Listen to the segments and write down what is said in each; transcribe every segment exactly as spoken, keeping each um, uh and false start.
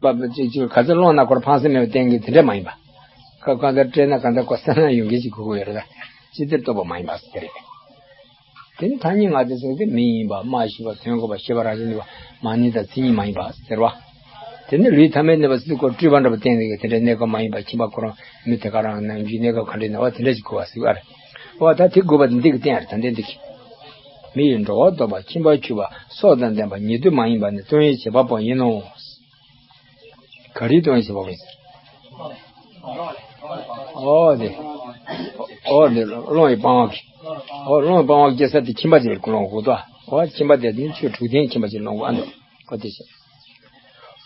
པ་ཅིག་ཅིག་ག་ཚོད་སློང་ན་ཁོར་ཕངས་སེམས་མེད་པ་བསྟན་གི་དེ་འདྲ་མ་ཡིན་པ། ཁ་གང་ལྟར་སྤྲད་ན་གང་ལྟར་ཁོ་སེམས་ན་ཡོང་མཁན་ཅིག་དགོས་ཀྱི་ཡོད་རེད་ད། ཅི་སྟེར་རྟོགས་པ་མ་ཡིན་པ་ཟེར་རེད། དེ་ནི་ཐ་སྙད་ལྔ་དེ་ཟེར་ཏེ་མི་ཡིན་པ་སྨྲ་ཤེས་པ་དོན་གོ་བ་ཤེས་པ་རང་བཞིན་གནས་པ་མ་ནིང་དང་མཚན་ཉིད་མ་ཡིན་པ་ཟེར་བ། དེ་ནི་ལུས་ཐ་མལ་གནས་པ་སྲིད་ཁོ་སྤྲུལ་པ་འདྲ་པོ་བསྟན་ཏེ་དེ་འདྲའི་གནས་སྐབས་མ་ཡིན་པ་ཁྱིམ་པ་ཁོ་རང་མི་དེ་ག་རང་ནང་རྒྱུ་གནས་སྐབས་ག་འདྲའི་ན་བ་དེ་འདྲ་ཞིག་དགོས་པ་ཟེར་བ་རེད། འོ་ད་དེ་དགོས་པ་དེ་འདི་གི་སྟེང་རེད་ད་འདི་འདི་གི་མི་ཡི་འགྲོ་བ་སྡོམ་པ་ཁྱིམ་པ་ཆུད་པ་སྲོག་དང་ལྡན་པ་ཉིད་དུ་མ་ཡིན་པ་ནི་སྟོང་ཉིད་བྱེད་པ་པོ་ཡིན་ནོ། ག་རེ་སྟོང་ཉིད་བྱེད་པ་པོ་ཡིན་ཟེར། ཨོ་དེ། ཨོ་དེ་སློང་བའི་སྤང་བ་གི། ཨོ་སློང་བའི་སྤང་བ་སྐྱེ་ས་དེ་ཁྱིམ་པ་ཅིག་ལ་སློང་དགོས་ཏོ། ཨོ་ཁྱིམ་པ་དེ་ནི་ཆོས་དྲུག་ལྡན་ཁྱིམ་པ་ཅིག་སློང་དགོས་ཨ་འདུག་ཨོ་དེ་བྱས།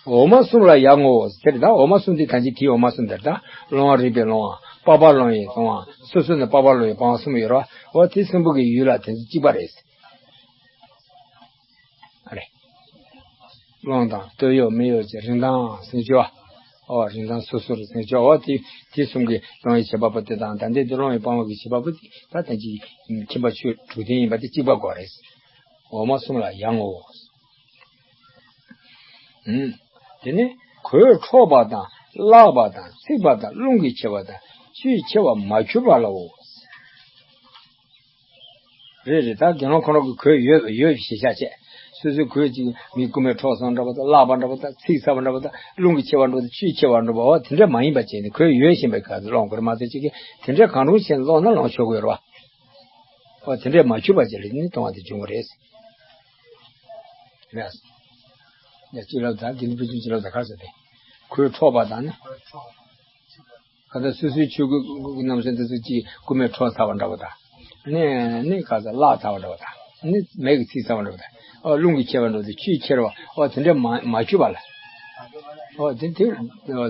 འོག་མ་གསུམ་ལ་ཡང་ངོ་། དེར་ད་འོག་མ་གསུམ་དེ་ད་ཅི་དེའི་འོག་མ་གསུམ་དེར་ད་སློང་བ་རིག་པའི་སློང་བ་པགས་པ་སློང་བའི་སྤང་བ་སོ་སོ་ནས་པགས་པ་སློང་བའི་སྤང་བ་གསུམ་ཡོད་ར། འོ་དེ་གསུམ་པོ་གི་ཡུལ་ལ་དེ་ཚོ་གཅིག་པ་རེད། ཨ་རེ། སློང་དང་སྟོད་གཡོགས་སྨད་གཡོགས་ཀྱི་རིན་ཐང་ཟེར་ཆོག་ཨོ་རིན་ཐང་སོ་སོར་ཟེར་ཆོག་ཨོ་དེ་དེ་གསུམ་གྱི་སློང་བའི་བྱེད་པ་པོ་དེ་དང་ད་འདི་དེ་སློང་བའི་སྤང་བ་གི་བྱེད་པ་པོ་དེ་ད་ད་ཅི་ཁྱིམ་པ་ཆོས་དྲུག་ལྡན་ཡིན་པ་དེ་གཅིག་པ་དགོས་རེད། འོག་མ་གསུམ་ལ་ཡང་ངོ་། ཨུམ། དེ་ནི་གོས་འཁྲོགས་པ་དང་བརླག་པ་དང་ཚིག་པ་དང་རླུང་གིས་ཕྱེ་བ་དང་བཅུད་ཆེ་བ་མ་གྱུར་པ་ལའོ། རེད་རེད་ད་དགེ་སློང་ཁོ་རང་གི་གོས་ཡོད་ཡོད་ཞེས་བྱ་བྱས། སོ་སོའི་གོས་ཅིག་མི་རྐུ་མས་འཁྲོགས་སོང་འདྲ་པོ་དང་བརླག་པ་འདྲ་པོ་དང་ཚིག་ཚ་བ་འདྲ་པོ་དང་རླུང་གིས་ཕྱེ་བ་འདྲ་པོ་དང་བཅུད་ཆེ་བ་འདྲ་པོ་འོ་དེ་འདྲ་མ་ཡིན་པ་བྱས་ནས་གོས་ཡོད་བཞིན་པའི་སྐབས་སུ་སློང་དགོས་རེད་མ་གཏོགས་ཅིག་གིས་དེ་འདྲ་གང་རུང་བྱས་ནས་སློང་ན་སློང་ཆོག་གི་ཡོད་རེད་བ། འོ་དེ་འདྲ་མ་གྱུར་པ་ཅིག་ལ་ནི་གཏོང་བ་དེ་བྱུང་བ་རེད། ལགས། ཡ་གཅིག་ལབ་ད་དགེ་འདུན་ཕུན་ཚོགས་གཅིག་ལབ་ད་ག་ཟེར་ཏེ། གོས་འཁྲོགས་པ་དང་ནི། ག་ད་སོ་སོའི་ཆོས་གོས་རྣམ་གསུམ་དེ་ཚོ་ཅིག་རྐུ་མས་འཁྲོགས་ཚར་བ་འདྲ་བོ་དང་། ནི་ནི་ག་ས་བརླག་ཚར་བ་འདྲ་བོ་དང་། ནི་མེ་གིས་ཚིག་ཚར་བ་འདྲ་བོ་དང་། ཨོ་རླུང་གིས་ཁྱེར་བ་འདྲ་བོ་དང་བཅུད་ཁྱེར་བ་ཨོ་དེ་འདྲ་མ་མ་གྱུར་པ་ལ། ཨོ་དེ་དེ་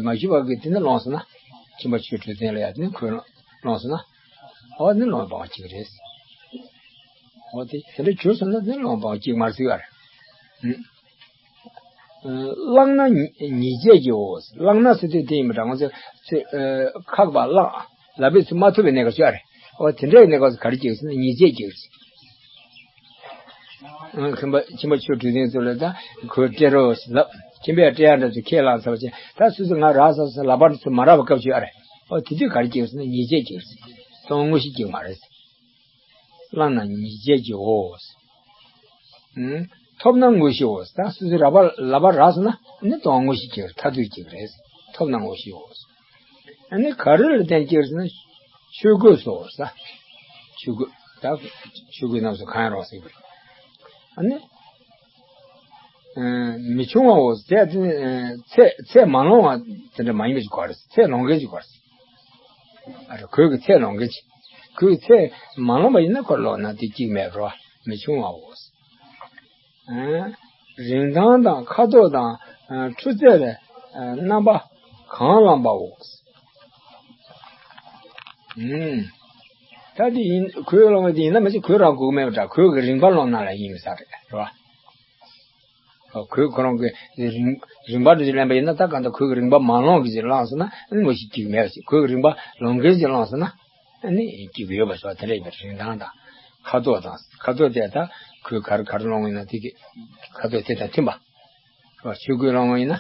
མ་གྱུར་པ་གི་དེ་ནི་སློང་སོང་ན། ཁྱིམ་པ་ཆོས་དྲུག་ལྡན་ལ་ཡ་དེ་ནི་གོས་སློང་སོང་ན། ཨོ་ནི་སློང་བ་གཅིག་རེད། ཨོ་དེ་དེ་འདྲ་གྱུར་སོང་ན་དེ་སློང་བ་གཅིག་མ་རེད་ཟེར་བ་རེད། བརླག་ན་ཉེས་བྱས་ཀྱིའོ། བརླག་ན་ཟེར་དུས་དེ་ཡིན་པ་འདྲ་ང་ཚོས་ཚེ་ཁག་པ་བརླག་ལག་པས་ཚུར་མ་ཐུབ་པའི་གནས་སྐབས་ཤོད་རེད། ཨོ་དེ་འདྲའི་གནས་སྐབས་སུ་ག་རེ་སྐྱེས་ཟེར་ན་ཉེས་བྱས་སྐྱེས། ཁྱིམ་པ་ཁྱིམ་པ་ཆོས་དྲུག་ལྡན་ཚོ་ལ་ད་གོས་སྤྲད་རོགས་ལབ། ཁྱིམ་པས་སྤྲད་ཡ་འདྲ་ཚོ་ཁས་བླངས་ཚར་བ་བྱས་ད་སོ་སོ་ང་རག་ས་སོ་ལག་པ་ཚུར་མ་རག་པའི་སྐབས་ཤོད་རེད། ཨོ་དེ་དུས་ག་རེ་སྐྱེས་ཟེར་ན་ཉེས་བྱས་སྐྱེས། སྟོང་དངོས་གཞི་སྐྱེས་མ་རེད། བརླག་ན་ཉེས་བྱས་ཀྱིའོ། ཐོབ་ན་དངོས་གཞིའོ། ད་སོ་སོའི་རག་པ་ལག་པ་རག་སོང་ན་ནི་སྟོང་དངོས་གཞི་སྐྱེ་མཐར་ཐུག་སྐྱེ་རེད། ཐོབ་ན་དངོས་གཞིའོ། ཨ་ནི་ག་རེ་ལ་བརྟེན་སྐྱེ་ཟེར་ན་ཆོས་གོས་སོ་ས། ཆོས་གོས་ད་ཆོས་གོས་རྣམས་སུ་གང་ཡང་རུང་ཟེར་གི་རེད། ཨ་ནི་མི་ཆུང་བའོ་ཟེར་དེ་ཚད་ཚད་མ་ལོངས་པ་དེ་འདྲ་མ་ཡིན་པ་ཞིག་དགོས་རེད། ཚད་ལོངས་མཁན་ཞིག་དགོས་རེད། ཨ་རེ་གོས་ཀྱི་ཚད་ལོངས་མཁན་ཅིག་གོས་ཚད་མ་ལོངས་པ་ཡིན་ན་ཁོ་ལོངས་ན་དེ་གཅིག་མེད་རོ། མི་ཆུང་བའོ། རིན་ཐང་དང་ཁ་དོག་དང་འཕྲུལ་རྫས་ལ་རྣམ་པ་གང་བླངས་པའོ། ད་དེ་ཡིན་གོས་བླངས་པ་དེ་ཡིན་ན་མ་གཞི་གོས་རང་དགོས་ཀྱི་མེད་པ་འདྲ། གོས་ཀྱི་རིན་པ་ལོངས་ན་ལ་ཡིན་མི་ས་རེད་རོ། གོས་ཁོ་རང་གི་རིན་རིན་པ་འདྲ་ཞིག་ལེན་པ་ཡིན་ན་ད་གང་ལྟར་གོས་ཀྱི་རིན་པ་མ་ལོངས་གི་ཅིག་བླངས་སོང་ན་ཨ་ནི་མོ་ཞིག་སྐྱིད་མེད་པ་ཞིག་གོས་ཀྱི་རིན་པ་ལོངས་མཁན་ཅིག་བླངས་སོང་ན་ཨ་ནི་སྐྱིད་ཡོད་པ་ཞིག་དེ་འདྲ་ཡིན་པའི་རིན་ཐང་དང་ཁ་དོག་དང་ཁ་དོག་དེ་ད་གོས་ག་རེ་ག་རེ་ལོངས་ཡིན་ན་དེ་གི་ཁ་དོག་དེ་དང་མཐུན་པ། ཆོས་གོས་ལོངས་ཡིན་ན་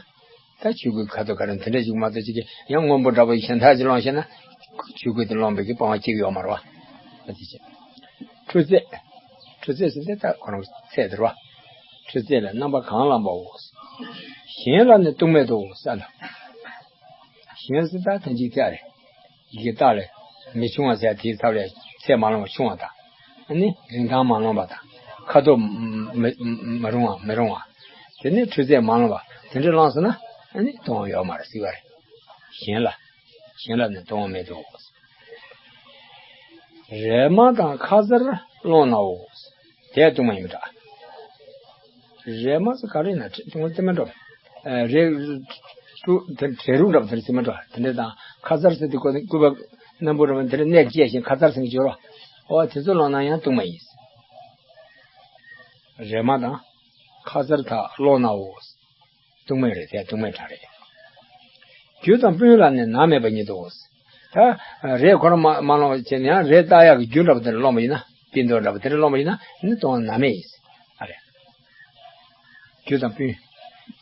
ད་ཆོས་གོས་ཁ་དོག་ག་རེ་དེ་འདྲ་ཞིག་མ་གཏོགས་ཅིག་གི་ཡང་སྔོན་པོ་འདྲ་པོ་གཞན་དག་ཅིག་ལོངས་ཤེ་ན་ཆོས་གོས་དེ་ལོངས་པའི་གི་སྤང་བ་སྐྱིད་ཡོད་མ་རེད་བ། ཨ་དེ་བྱས། འཕྲུལ་རྫས། འཕྲུལ་རྫས་ཟེར་ཏེ་ད་ཁོ་རང་ཚད་དེ་རེད་བ། འཕྲུལ་རྫས་ལ་རྣམ་པ་གང་བླངས་པའོ། གཞན་ལ་ནི་ལྟུང་མེད་དོ་ཟེར་ལ། གཞན་ཟེར་ད་དོན་གཅིག་ཚད་རེད། ཡི་གེ་རྟགས་ལས་མི་ཆུང་བ་ཟེར་དེའི་ཚབ་ལས་ཚད་མ་ལོངས་པ་ཆུང་བ་དང་། ཨ་ནི་རིན་ཐང་མ་ལོངས་པ་དང་། ཁ་དོག་མི་མི་རུང་བ་མི་རུང་བ། དེ་ནི་འཕྲུལ་རྫས་མ་ལོངས་པ་དེ་འདྲ་བླངས་སོང་ན་ཨ་ནི་ལྟུང་བ་ཡོད་མ་རེད་ཟེར་བ་རེད། གཞན་ལ། གཞན་ལ་ནི་ལྟུང་བ་མེད་དོ། རས་མ་དང་ཁ་ཟར་སློང་ནའོ། དེ་ལྟུང་བ་ཡིན་པ་འདྲ། རས་མ་ཟེར་ག་རེ་ཡིན་ན་ལྟུང་བ་དེ་མིན་འགྲོ། རས་དེ་བྲེ་རུ་འདྲ་པོ་དེ་ཟེར་མིན་འགྲོ། དེ་འདྲ་དང་ཁ་ཟར་ཟེར་དུས་སྐུ་སྐུད་པ་རྣོན་པོ་རུ་དེ་འདྲ་གནད་བཅད་བཞིན་ཁ་ཟར་ཟེར་གྱི་ཡོད་རོ། འོ་དེ་ཚོ་སློང་ན་ཡང་ལྟུང་བ་ཡིན། རས་མ་དང་ཁ་ཟར་དག་སློང་ནའོ། ལྟུང་མེད་རེད་དེ་ལྟུང་མེད་དྲག་རེད། རྒྱུ་དང་སྤུན་ལ་ནི་ནག་མེད་པ་ཉིད་དོ། ད་རས་ཁོ་རང་མ་མ་སློང་བ་བྱས་ན་ཡང་རས་བཏགས་ཡག་གི་རྒྱུ་འདྲ་པོ་དེ་འདྲ་སློང་བ་ཡིན་ན་པི་མདོ་འདྲ་པོ་དེ་འདྲ་སློང་བ་ཡིན་ན་ནི་ལྟུང་བ་ནག་མེད་ཡིན། ཨ་རེད། རྒྱུ་དང་སྤུན།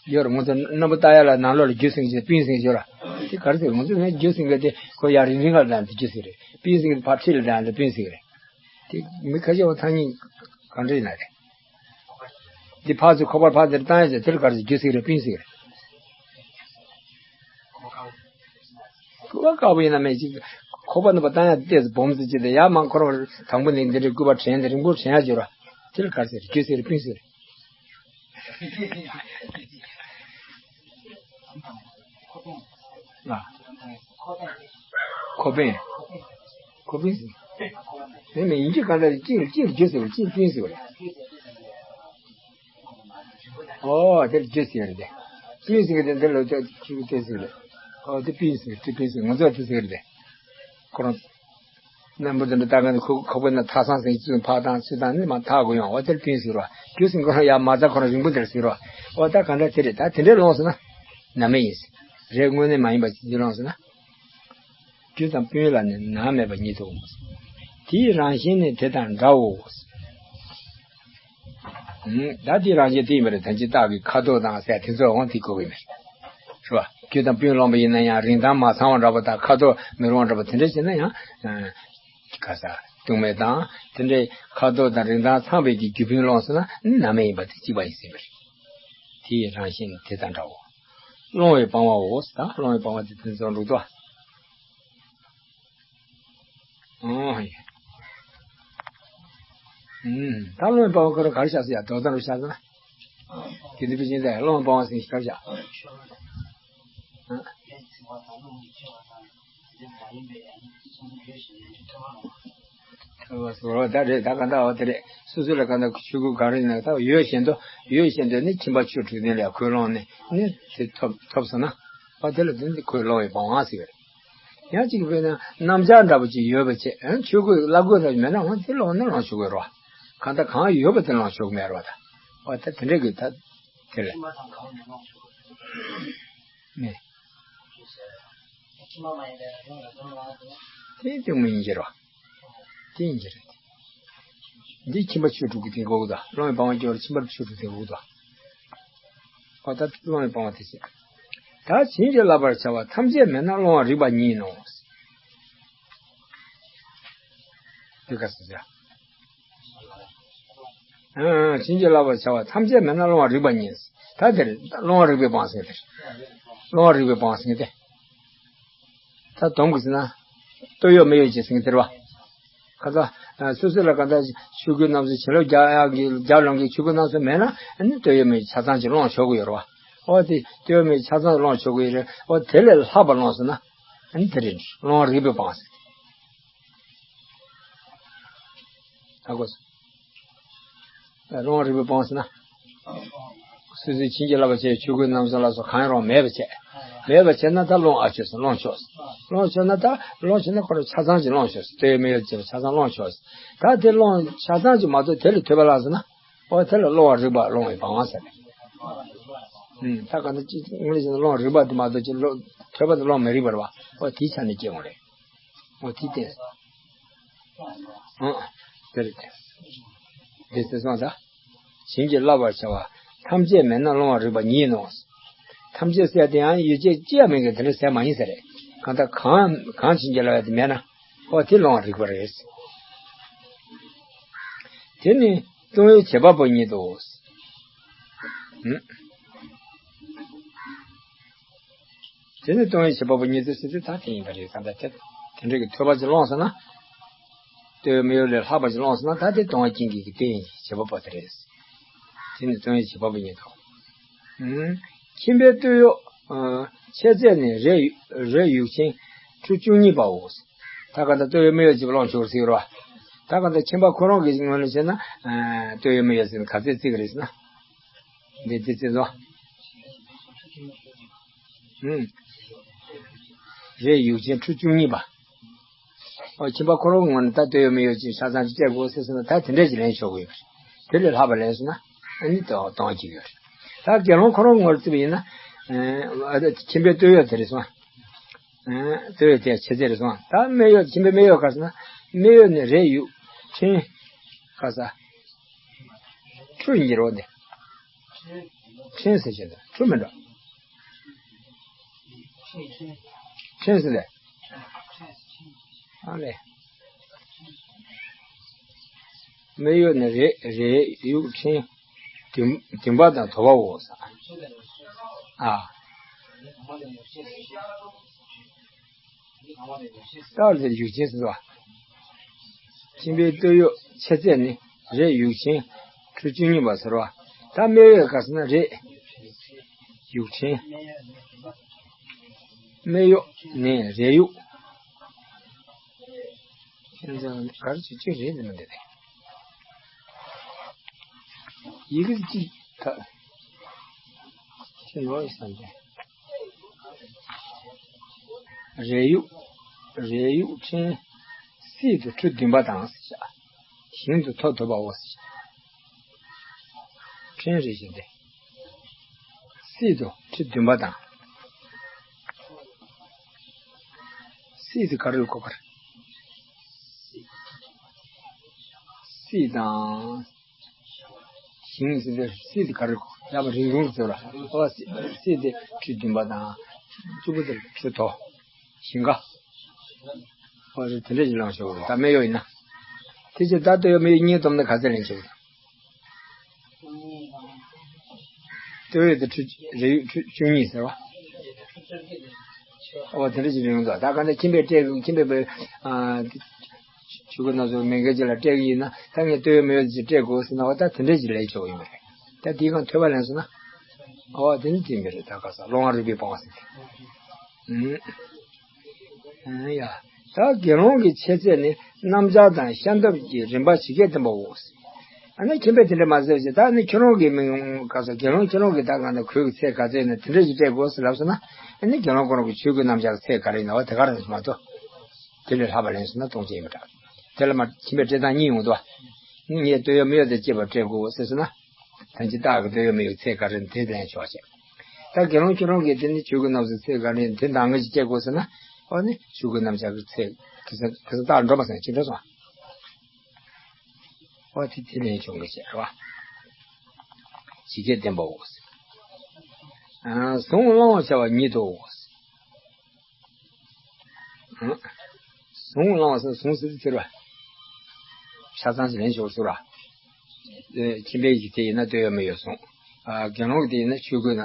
ཡོད་རེད། ང་ཚོ་རྣམ་པ་ལྟ་ཡ་ལ་ནང་ལོགས་ལ་རྒྱུ་ཟེར་གྱི་སྤུན་ཟེར་གྱི་ཡོད་ར། དེ་ག་རེ་ཟེར། ང་ཚོ་ནི་རྒྱུ་ཟེར་གྱི་དེ་ཁོ་ཡར་རིང་རིང་ལ་ལྡང་དེ་རྒྱུ་ཟེར་རེད། སྤུན་ཟེར་གྱི་ཕར་འཁྲིས་ལ་ལྡང་དེ་སྤུན་ཟེར་གྱི་རེད། དེ་མི་ཁ་ཤས་པ་ཐང་རྙིང་གང་འདྲ་ཡིན་ན་རེད། འདི་ཕར་ཚུར་ཁོག་པར་ཕར་དེར་བཏང་ཡ་ཟེར་དེར་ག་རེ་ཟེར། རྒྱུ་ཟེར་གྱི་རེད། སྤུན་ཟེར་གྱི་རེད། སྐུད་པ་དཀར་པོ་ཡིན་ན་མེད་ཅིག་ཁོག་པ་ནང་པ་བཏང་ཡ་ཏོག་ཙམ་སྦོམ་ཙམ་ཅིག་དང་། ཡར་མར་འཁོར་བ་དང་པོ་ནས་འདི་འདྲའི་སྐུད་པ་དྲན་དེ་རིང་པོ་དྲན་ཡ་ཅིག་ཡོད་ར། དེ་ལ་ག་རེ་ཟེར། རྒྱུ་ཟེར་རེད། སྤུན་ཟེར་རེད། ཨ། ཁོག་པ། ཁོག་པ་ཟེར། མེད་མེད། ཡིན་གཅིག་གང་ལྟར་གཅིག་གཅིག་རྒྱུ་ཟེར་བ། གཅིག་སྤུན་ཟེར་བ། ཨོ་དེ་ལ་རྒྱུ་ཟེར་རེད། དེ་སྤུན་ཟེར་གྱི་དེ་འདི་ལ་ཅིག་དེ་ཟེར་རེད། ཨོ་དེ་སྤུན་ཟེར། དེ་སྤུན་ཟེར། ང་ཚོ་དེ་ཟེར་རེད། ཁོ་རང་རྣམ་པ་དེ་འདྲ་ལྟ་ག་ནས་ཁོ་ཁོག་པའི་ནང་ཐག་ཚང་ཟིན་ཚུན་ཕར་བཏང་ཚུར་བཏང་ནི་མ་ཐག་གོ་ཡོང་། ཨོ་དེ་ལ་སྤུན་ཟེར་བ། རྒྱུ་ཟེར་ཁོ་རང་ཡར་མར་ཚ་ཁོ་རང་རིང་པོ་དེར་ཟེར་བ། ཨོ་ད་གང་ལྟར་དེ་རེད། ད་དེ་འདྲའི་ལོངས་སུ་ན་ནམ་ཡིན་ཟེར། རེད། དངོས་གནས་མ་ཡིན་པ་ཅིག་ལོངས་སུ་ན། རྒྱུ་དང་སྤུན་ལ་ནི་ནམ་མེད་པ་ཉིད་དོ། དེའི་རང་བཞིན་ནི་དེ་དང་འདྲའོ། ད་དེའི་རང་བཞིན་དེ་ཡིན་པ་རེད། ཐམས་ཅད་རྟགས་ཀྱི་ཁ་དོག་དང་ཟེར་དེ་ཚོ་འོང་དེ་གོ་གི་མེད། རེད་བ། རྒྱུ་དང་སྤུན་ལོངས་པ་ཡིན་ན་ཡང་རིན་ཐང་མ་ཚང་བ་འདྲ་པོ་དང་ཁ་དོག་མི་རུང་བ་འདྲ་པོ་དེ་འདྲ་བྱས་ན་ཡང་། ག་ས། སྡུག་བསྔལ་དང་དེ་འདྲའི་ཁ་དོག་དང་རིན་ཐང་ཚང་བའི་གི་རྒྱུ་སྤུན་ལོངས་སུ་ན་ནམ་མེད་ཡིན་པ་དེ་གཅིག་པ་ཡིན་ཟེར་བ་རེད། དེའི་རང་བཞིན་དེ་དང་འདྲའོ། སློང་བའི་སྤང་བའོ། ད་སློང་བའི་སྤང་བ་དེ་དེ་ཚོ་འགྲུབ་ཏོ། ཨོ་ཡ། ད་སློང་བའི་སྤང་བ་ཁོ་རང་ག་རེ་བཞག་ཟེར་ཡ། དོ་དམ་རུ་བཞག་ཟེར་ན། དེ་འདི་པའི་ཅན་དེ་སློང་བའི་སྤང་བ་ཟེར་ག་རེ་བཞག་ཐོས་པ་ཟེར་བ་ད་རེད། ད་ག་ད་འོ་དེ་རེད། སོ་སོ་ལ་ག་ད་ཆོས་སྐུ་གང་རེད་ན་ད་ཡོད་བཞིན་དུ། ཡོད་བཞིན་དུ་ནི་ཁྱིམ་པ་ཆོས་དྲུག་ལྡན་ལ་ཁོས་སློང་ནས་ནི་དེ་ཐོབ་ཐོབ་སོང་ན། འོ་དེ་ལ་དེ་ནི་ཁོས་སློང་བའི་སྤང་བ་ཟེར་བ་རེད། ཡང་གཅིག་དཔེར་ན་རྣམ་གཞག་འདྲ་པོ་ཅིག་ཡོད་པ་བྱས། ཆོས་སྐུ་བླ་སྐུ་ལ་མེད་ན་འོ་དེ་སློང་ནི་སློང་ཆོག་གི་རེད་བ། གང་ལྟར་གང་ཡོད་པ་དེ་སློང་ཆོག་གི་མེད་རེད་བ། ད་འོ་ད་དེ་འདྲ་གི་ད་དེ་རེད། ནས། དེ་ལྟད་མོ་ཡིན་གྱི་རེད། དེ་ཡིན་གྱི་རེད། འདི་ཁྱིམ་པ་ཆོས་དྲུག་གི་སྟེང་གོ་གི་དང་། སློང་བའི་སྤང་བ་སྐྱོར་ཁྱིམ་པ་ཆོས་དྲུག་སྟེང་གོ་གི་དང་། ཨོ་ད་སློང་བའི་སྤང་བ་དེ་བྱེད། ད་བྱིན་གྱིས་བརླབ་པར་བྱ་བ་ཐམས་ཅད་མེད་ན་སློང་བ་རིག་པ་ཉིད་ཡིན་ནོ། དེ་ག་ཟེར་ཟེར། ཨང་། བྱིན་གྱིས་བརླབ་པར་བྱ་བ་ཐམས་ཅད་མེད་ན་སློང་བ་རིག་པ་ཉིད། ད་དེར་སློང་བ་རིག་པའི་སྤང་ཟེར་དེ། སློང་བ་རིག་པའི་སྤང་ཟེར་དེ། ད་སྡོམ་གྱིས་ཟེར་ན། ལྟོས་ཡོད་མེད་ཡོད་ཅེས་ཟེར་གྱི་དེ་རེད་བ། ཁ་ཚ། སོ་སོ་ལ་ག་ད་ཆོས་སྐུའི་རྣམ་གསུམ་བྱིན་རླབས་རྒྱག་ཡག་གི་རྒྱག་ལོང་གི་ཆོས་སྐུའི་རྣམ་གསུམ་མེད་ན་ཨ་ནི་ལྟོས་ཡོད་མེད་ཆ་ཚང་ཅིག་སློང་ཆོག་གི་ཡོད་རེད་བ། ཨོ་དེ་ལྟོས་ཡོད་མེད་ཆ་ཚང་སློང་ཆོག་གི་ཡོད་རེད། ཨོ་དེ་ལས་ལྷག་པ་སློང་སོང་ན་ཨ་ནི་དེ་རེད། སློང་བ་རིག་པའི་སྤང་ཟེར། ཧ་གོ་སོང་། སློང་བ་རིག་པའི་སྤང་ཟེར་ན། སོ་སོའི་བྱིན་གྱིས་བརླབས་པ་བྱས་ཆོས་སྐུའི་རྣམ་གསུམ་ལ་སོགས་གང་ཡང་རུང་མེད་པ་བྱས། མེད་པ་བྱས་ན་ད་སློང་ཨ་ཆོས་སོ། སློང་ཆོག་སོ། སློང་ཆོག་ན་ད་སློང་ཆོག་ན་ཁོ་རང་ཆ་ཚང་ཅིག་སློང་ཆོག་སོ། ལྟོས་ཡོད་མེད་ཡོད་ཅེས་ཆ་ཚང་སློང་ཆོག་སོ། ད་དེ་སློང་ཆ་ཚང་ཅིག་མ་གཏོགས་དེ་ལས་ཐོས་པ་ལ་ཟེར་ན། ཨོ་དེ་ལ་སློང་བ་རིག་པ་སློང་བའི་སྤང་བ་ཟེར། ཨུམ། ད་ག་ནི་ཅི་དངོས་གནས་བྱས་ན་སློང་བ་རིག་པ་དེ་མ་གཏོགས་ཅི་སློང་ཐོས་པ་དེ་སློང་མི་རིག་པ་རེད་བ། ཨོ་དེའི་ཆ་ནས་སྐྱེ་འོང་རེད། ཨོ་དེ་བསྟན། ཨང་། དེ་རེད། དེ་ཟེར་སོང་ད། བྱིན་གྱིས་བརླབ་པར་བྱ་བ་ཐམས་ཅད་མེད་ན་སློང་བ་རིག་པ་ཉིད་ཡིན་ནོ། ཐམས་ཅད་ཟེར་དེ་ཡང་ཡོད་ཅེས་ཅི་ཡང་མེད་མཁན་དེ་འདྲ་ཟེར་མ་ཡིན་ཟེར་རེད། གང་ལྟར་གང་གང་བྱིན་གྱིས་བརླབས་ཡ་དེ་མེད་ན། ཨོ་དེ་སློང་བ་རིག་པ་རེད། དེ་ནི་ལྟུང་བའི་བྱེད་པ་པོ་ཉིད་དོ། ཨུམ། དེ་ནི་ལྟུང་བའི་བྱེད་པ་པོ་ཉིད་དོ་ཟེར་དུས་ད་དེ་ཡིན་པ་རེད། གང་ལྟར་དེ་དེ་འདྲ་གི་ཐོས་པ་ཅིག་སློང་སོང་ན། ལྟོས་ཡོད་མེད་ཡོད་ལས་ལྷག་པ་ཅིག་སློང་སོང་ན་ད་དེ་ལྟུང་བ་རྐྱེན་གྱིས་ཀྱི་ལྟུང་བའི་བྱེད་པ་པོ་དེ་རེད། དེ་ནི་ལྟུང་བའི་བྱེད་པ་པོ་ཉིད་དོ། ཨུམ། ཁྱིམ་པའི་སྟོད་གཡོགས། ཨ། ཕྱེད་ཚད་ནི་རས་རས་ཡུག་ཆེན་ཁྲུ་བཅུ་གཉིས་པའོ། ད་གང་ལྟར་ལྟོས་ཡོད་མེད་ཡོད་ཅིག་སློང་ཆོག་ཟེར་རོ། ད་གང་ལྟར་ཁྱིམ་པ་ཁོ་རང་གི་ངོས་ནས་བྱས་ན། ཨ། ལྟོས་ཡོད་མེད་ཡོད་ཟེར་ན་ག་ཚད་བརྩི་གི་རེད་ཟེར་ན། འདི་འདི་བརྩི་རོ། ཨུམ། རས་ཡུག་ཆེན་ཁྲུ་བཅུ་གཉིས་པ། ཨོ་ཁྱིམ་པ་ཁོ་རང་ངོས་ནས་ད་ལྟོས་ཡོད་མེད་ཡོད་ཅིག་ཆ་ཚང་ཅིག་སྤྲད་དགོས་ཟེར་སོང་ན་ད་དེ་འདྲས་ཅིག་ལེན་ཆོག་གི་ཡོད་རེད། དེ་ལས་ལྷག་པ་ལེན་སོང་ན་ཨ་ནི་ལྟུང་ལྟུང་གི་ཡོད་རེད། ད་དགེ་སློང་ཁོ་རང་ངོས་བརྩིས་པ་ཡིན་ན། ཨ། ཁྱིམ་པའི་སྟོད་གཡོགས་དེ་རེད་སོང་། ཨ། སྟོད་གཡོགས་དེ་ཕྱེད་ཚད་རེད་སོང་། ད་སྨད་གཡོགས། ཁྱིམ་པའི་སྨད་གཡོགས་ག་ཟེར་ན། སྨད་གཡོགས་ནི་རས་ཡུག་ཆེན། ག་ས། ཁྲུ་ཡིན་གྱི་རེད་འདི། ཕྲན་ཟེར་བྱས་ནས་ཁྲུ་མི་འདྲ། ཕྲན་ཟེར་ལས། ཨ་ལས། སྨད་གཡོགས་ནི་རས་རས་ཡུག་ཕྲན་བདུན་བདུན་པ་དང་དོ་པའོ་ཟེར། ཨ། རྟགས་ལ་ཡུག་ཆེན་ཟེར་བ། ཁྱིམ་པའི་སྟོད་གཡོགས་ཆེ་ཚད་ནི་རས་ཡུག་ཆེན་ཁྲུ་བཅུ་གཉིས་པ་ཟེར་བ། ད་སྨད་གཡོགས་ག་ཟེར་ན་རས་ཡུག་ཆེན། སྨད་གཡོགས་ནི་རས་ཡུག་ཁྱེད་ཚོ་ག་རེ་བྱེད་ཀྱི་རེད་ཟེར་ན་འདི་རེད། ཡི་གེ་གཅིག་ད་ཁྱེད་ནོར་ཡི་བསམ་གྱི། རས་ཡུག་རས་ཡུག་ཕྲན་སྲིད་དུ་ཁྲུ་བདུན་པ་དང་ཟེར་བྱ། ཞིང་དུ་ཐོ་དོ་པའོ་ཟེར་བྱ། ཕྲན་རེ་བཞིན་ཏེ། སྲིད་དུ་ཁྲི་བདུན་པ་དང་། སྲིད་དུ་ག་རེ་གོ་བར། སྲིད་དང་། ཞིང་ཟེར་ཏེ་སྲིད་དུ་ག་རེ་གོ་ཡ་མ་རིང་ཐུང་ཟེར་བ། ཨོ་སྲིད་དེ་ཁྲི་བདུན་པ་དང་། བཅུ་པོ་དེ་ཁྲི་དོ། ཞིང་ཁ། ཨོ་དེ་འདྲ་ཞིག་ལངས་ཆོག་གི་རེད་ད་སྨད་གཡོགས་ཡིན་ན། དེ་ཕྱིར་ད་སྟོད་གཡོགས་སྨད་གཡོགས་གཉིས་བསྡོམས་ན་ག་ཚད་ལེན་ཆོག་གི་རེད། སྟོད་གཡོགས་དེ་ཁྲུ་རས་ཡུག་ཁྲུ་བཅུ་གཉིས་ཟེར་བ། ཨོ་དེ་འདྲ་ཞིག་རེད་ཡོང་འདུག་ད་ག་ནས་ཁྱིམ་པས་སྤྲད་ཁྱིམ་པས་པའི་ཨ་ཆོས་གོས་སྣ་ཚོགས་མི་འགལ་ཅན་ལ་སྤྲད་གི་ཡིན་ན་ད་ངས་སྟོད་གཡོགས་སྨད་གཡོགས་ཅིག་སྤྲད་དགོས་ཟེར་ན་འོ་ད་དེ་འདྲ་ཞིག་ལེན་ཆོག་གི་ཡོད་མ་རེད། ད་དེའི་སྒང་ཐོས་པ་ལེན་སོང་ན། ཨོ་དེ་ནི་དེ་མི་རེད་ད་ག་ས་སློབ་དབང་རིགས་པས་སྤང་བ་ཟེར་ཏེ། ཨུམ། ཡ། ད་དགེ་སློང་གི་ཆེ་ཚད་ནི་སྣམ་སྦྱར་དང་ཤམ་ཐབས་ཀྱི་རིམ་པ་ཇི་སྐད་བསྟན་པའོ། ཨ་ནི་ཁྱིམ་པས་དེ་འདྲ་མ་ཟེར་ཞེས་ད་ནི་ཁྱོད་རང་གི་མིང་ག་ས་དགེ་སློང་ཁྱོད་རང་གི་ད་གང་ལྟར་གོས་ཀྱི་ཚད་ག་ཚད་ཡིན་ན་དེ་འདྲ་ཞིག་སྤྲད་དགོས་ཟེར་ལབ་སོང་ན་ཨ་ནི་དགེ་སློང་ཁོ་རང་གི་ཆོས་གོས་སྣམ་སྦྱར་གྱི་ཚད་ག་རེ་ཡིན་ན་བ་དེ་ག་རེ་མ་གཏོགས། དེ་ལས་ལྷག་པ་ལེན་སོང་ན་སྟོང་ཆེན་ཡིན་པ་འདྲ། དེ་ལ་མ་ཁྱིམ་པས་སྤྲད་སྟངས་གཉིས་ཡོང་འདུག་བ། ངས་སྟོད་གཡོགས་སྨད་གཡོགས་དེ་སྐྱེས་པ་སྤྲད་དགོས་ཟེར་སོང་ན། ད་ཅི་རྟགས་ཀྱི་སྟོད་གཡོགས་སྨད་གཡོགས་ཚད་ག་རེ་དེ་ལེན་ཆོག་ཅེས། ད་དགེ་སློང་ཁྱོད་རང་གིས་དེ་ནི་ཆོས་གོས་སྣམ་སྦྱར་ཚད་ག་རེ་དེ་འདང་ངེས་ཀྱི་སྐྱེ་དགོས་ཟེར་ན། ཨོ་ནི་ཆོས་གོས་སྣམ་སྦྱར་གྱི་ཚད་གེ་སར་གེ་སར་རྟགས་འགྲོ་མ་སོང་ཅི་འདྲ་སོང་། ཨོ་དེ་དེ་ལེན་ཆོག་གི་ཅེས་རེད་བ། ཇི་སྐད་བསྟན་པའོ། ཨ་གཟུངས་བླང་བར་བྱ་བ་ཉིད་དོ། ཨ་གཟུངས་བླང་བ་ཟེར་གཟུངས་ཟེར་དུས་ཟེར་བ། ཆ་ཚང་ཞིག་ལེན་ཆོག་ཟེར་བ། ཨེ་ཁྱིམ་པའི་གི་དེ་ཡིན་ན་སྟོད་གཡོགས་སྨད་གཡོགས་གཟུངས། ཨ་དགེ་སློང་གི་དེ་ཡིན་ན་ཆོས་གོས་ན་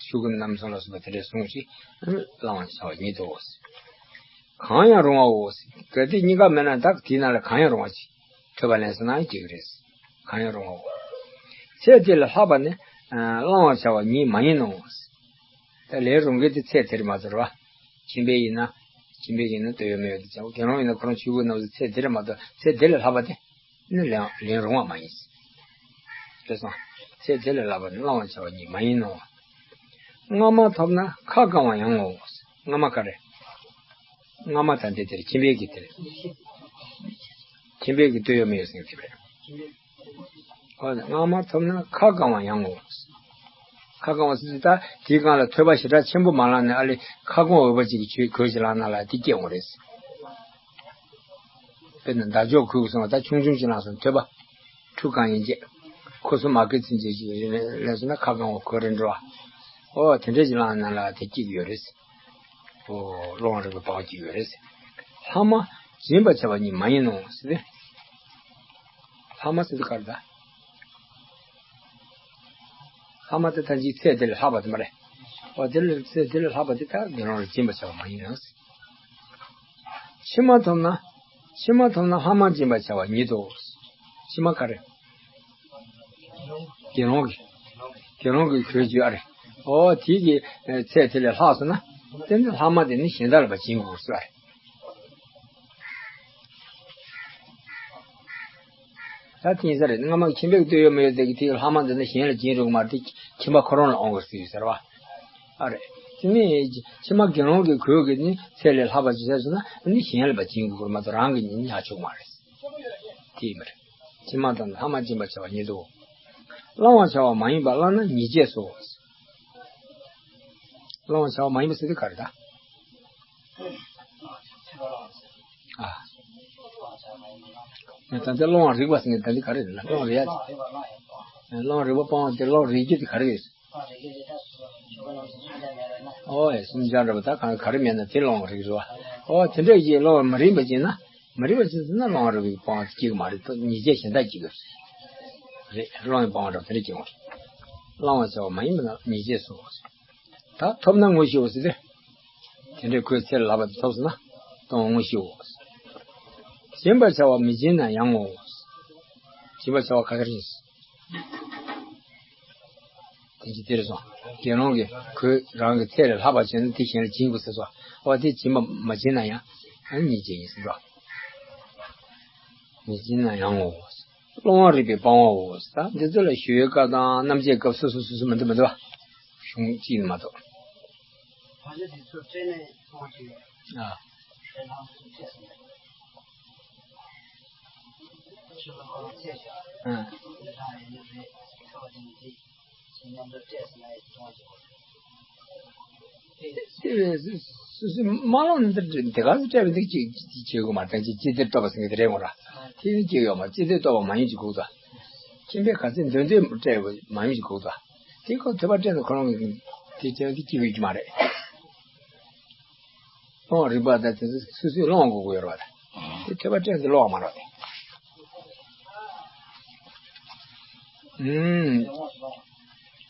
ཆོས་གོས་སྣམ་གཟུངས་ལ་སོགས་པ་དེ་འདྲའི་གཟུངས་ཤིག་བླང་བར་བྱ་བ་ཉིད་དོ། གང་ཡང་རུང་བའོ། གལ་ཏེ་གཉིས་ཀ་མེད་ན་ད་དེའི་ནང་ལ་གང་ཡང་རུང་བ་ཅིག་ཐོས་པ་ལེན་སོང་ན་སྐྱིད་གི་རེད། གང་ཡང་རུང་བའོ། ཚད་དེ་ལས་ལྷག་པ་ནི་བླང་བར་བྱ་བ་ཉིད་མ་ཡིན་ནོ། ད་ལས་རུང་གི་དེ་ཚད་དེར་མ་ཚོར་བ། ཁྱིམ་པའི་ཡིན་ན། ཁྱིམ་པའི་ཡིན་ན་སྟོད་གཡོགས་སྨད་གཡོགས་དེ་ཆགས། དགེ་སློང་ཡིན་ན་ཁོ་རང་ཆོས་གོས་རྣམས་སུ་ཚད་དེ་ལས་མ་གཏོགས་ཚད་དེ་ལས་ལྷག་པ་དེ་ནི་ལེན་ལེན་རུང་བ་མ་ཡིན། རེད་སོང་། ཚད་དེ་ལས་ལྷག་པ་ནི་བླང་བར་བྱ་བ་ཉིད་མ་ཡིན་ནོ། སྔ་མ་ཐོབ་ན་ཁ་བསྐང་བ་ཡང་ངོ་། སྔ་མ་ག་རེ། སྔ་མ་ད་འདི་དེར་ཁྱིམ་པའི་གི་དེར། ཁྱིམ་པའི་གི་སྟོད་གཡོགས་སྨད་གཡོགས་ཟེར་གི་རེད། ཨོ་སྔ་མ་ཐོབ་ན་ཁ་བསྐང་བ་ཡང་ངོ་། ཁ་བསྐང་བ་ཟེར་དུས་ད་དེའི་སྒང་ལ་ཐོས་པ་ཞེ་དྲག་ཆེན་པོ་མ་བླངས་ནས་ཨ་ལེ་ཁ་སྐོང་འོས་པ་ཅིག་གི་ཆོས་གོས་ཅིག་བླངས་ན་ལ་དེ་སྐྱེ་འོང་རེད། དཔེར་ན་མདའ་ཅོག་གོས་གི་སོང་བ་ད་ཆུང་ཆུང་ཅིག་བླངས་སོང་ཐོས་པ། ཁྲུ་གང་ཡིན་ཅེས། ཁོ་སོ་མ་གི་ཚུན་ཆད་ཅིག་ལེན་སོང་ན་ཁ་བསྐང་བ་གོས་རེད་འགྲོ་བ། ཨོ་དེ་འདྲས་ཅིག་བླངས་ན་ལ་དེ་སྐྱེ་གི་ཡོད་རེད། ཨོ་བློ་རིག་པའི་བག་ཅིག་ཡོད་རེད། ལྷག་མ་སྦྱིན་པར་བྱ་བ་ཉིད་མ་ཡིན་ནོ་ཟེར་ཏེ། ལྷག་མ་ཟེར་དུས་ག་རེ་ད། ལྷག་མ་དེ་ད་ཅིག་ཚད་དེ་ལས་ལྷག་པ་དེ་མ་རེད། ཨོ་དེ་ལས་ཚད་དེ་ལས་ལྷག་པ་དེ་ད་དགེ་སློང་ལ་སྦྱིན་པར་བྱ་བ་མ་ཡིན་ནོ་ཟེར། ཕྱི་མ་ཐོབ་ན། ཕྱི་མ་ཐོབ་ན་ལྷག་མ་སྦྱིན་པར་བྱ་བ་ཉིད་དོ། ཕྱི་མ་ག་རེ། དགེ་སློང་གི། དགེ་སློང་གི་གོས་ཅིག་ཨ་རེ། ཨོ་དེ་གི་ཚད་དེ་ལས་ལྷག་སོང་ན། དེ་ནི་ལྷག་མ་དེ་ནི་གཞན་དག་ལ་ཕར་སྦྱིན་དགོས་ཟེར་བ་རེད། ད་དེ་ཡིན་ས་རེད་སྔ་མ་ཁྱིམ་པའི་སྟོད་གཡོགས་སྨད་གཡོགས་དེ་གི་དེ་གི་ལྷག་མ་འདི་ནི་གཞན་ལ་སྦྱིན་རུང་མ་དེ་ཁྱིམ་པ་ཁོ་རང་ལ་འོང་དགོས་ཟེར་ཡོད་ཟེར་བ། ཨ་རེད། དེ་ནི་ཕྱི་མ་དགེ་སློང་གི་གོས་གི་ནི་ཚད་ལས་ལྷག་པ་ཅིག་བྱས་སོང་ན་ནི་གཞན་ལ་ཕར་སྦྱིན་དགོས་མ་གཏོགས་རང་གི་ནི་ཉར་ཆོག་མ་རེད། དེ་ཡིན་པ་རེད། ཕྱི་མ་དང་ལྷག་མ་སྦྱིན་པར་བྱ་བ་ཉིད་དོ། བླང་བར་བྱ་བ་མ་ཡིན་པ་བླངས་ན་ཉེས་བྱས་སོ། བླང་བར་བྱ་བ་མ་ཡིན་པ་ཟེར་དུས་ག་རེ་ད། ཨ། ད་ལྟ་བླང་བར་རིགས་པ་ཟེར་ནས་ད་འདི་ག་རེ་རེད་ན་བླང་རེད་ཡ། བླང་རིགས་པ་སྤང་བ་དེ་བླང་རིགས་རྒྱུ་དེ་ག་རེ་རེད། ཨོ་ཡ། སུམ་ཅང་འདྲ་པོ་ད་གང་ག་རེ་མེད་ན་དེ་སློང་བ་རིགས་རེད་བ། ཨོ་དེ་འདྲ་ཡིན་སློང་བ་མ་རིག་པ་ཅིག་ན། མ་རིག་པ་ཅིག་ཟེར་ན་སློང་བ་རིག་པའི་སྤོང་བ་སྐྱེ་གི་མ་རེད། ཉེས་བྱས་གཞན་དག་སྐྱེ་གི་རེད། སློང་བའི་སྤོང་བ་འདྲ་པོ་དེ་འདྲ་སྐྱེ་གི་རེད། སློང་བ་བྱ་བ་མ་ཡིན་པ་ན་ཉེས་བྱས་སོ། ད་ཐོབ་ན་དངོས་གཞིའོ་ཟེར་ཏེ། དེ་འདྲའི་ཁོའི་ཚེ་ལ་ལྷག་པ་དེ་ཐོབ་སོང་ན་སྟོང་པ་དངོས་གཞིའོ། སྦྱིན་པར་བྱ་བ་མི་སྦྱིན་ན་ཡང་ངོ་། སྦྱིན་པར་བྱ་བ་ག་གེ་རེད། དེ་ཅི་དེ་རེད་སོང་། དགེ་སློང་གིས་ཁོས་རང་གི་ཚེ་ལས་ལྷག་པ་བྱས་ན་དེ་གཞན་ལ་སྦྱིན་དགོས་ཟེར་སོང་། འོ་དེ་སྦྱིན་པ་མ་བྱས་ན་ཡང་ཨ་ཉེས་བྱས་ཡིན་ཟེར་སོང་། མི་སྦྱིན་ན་ཡང་ངོ་། སློང་བ་རིག་པའི་སྤང་བའོ། ད་འདི་ཚོ་ལ་ཞུ་བའི་སྐབས་དང་རྣམ་འབྱེད་སྐབས་སོ་སོ་སོ་སོ་མི་འདུག་མི་འདུག་བ། གཞུང་གཅིག་ནི་མ་གཏོགས། ཕ་ཆོས་དེ་ཚོ་སྤྲད་ནས་གཏོང་གི་ཡོད། ཨ། ཁྱོད་ལ་ཁོ་རང་ཚེ་ཞག་ཨ། ལས་དང་ཡིན་ནི་རེད། ཁ་བ་དེ་ནི་དེ་ཚོ་མཉམ་དུ་སྤྲད་ཟིན་ན་ཡིན་གཏོང་གི་ཡོད། དེ་སུ་སུ་སུ་མ་ལོང་ནི་དེ་ག་ཚོད་སྤྲད་པ་འདི་གཅིག་གཅིག་གཅིག་གོ་མ་དང་གཅིག་ཅི་དེ་ལྟོས་པ་ཟིན་གི་དེ་རེད་ངོ་ར། དེ་ནི་གཅིག་ཡོད་མ་ཅི་དེ་ལྟོས་པ་མ་ཡིན་གཅིག་གོ་ད། ཁྱིམ་པས་ག་ཚོད་འདོན་འདོན་སྤྲད་པ་མ་ཡིན་གཅིག་གོ་ད། དེ་ཁོ་ཐོས་པ་སྤྲད་ན་ཁོ་རང་གི་དེ་སྤྲད་དེ་སྐྱིད་པའི་རྒྱུ་མ་རེད། སློང་རིག་པ་དང་དེ་ཚོ་སོ་སོས་སློང་དགོས་ཀྱི་ཡོད་རེད་པ། དེ་ཐོས་པ་སྤྲད་དེ་སློང་མ་རེད། ཨུམ།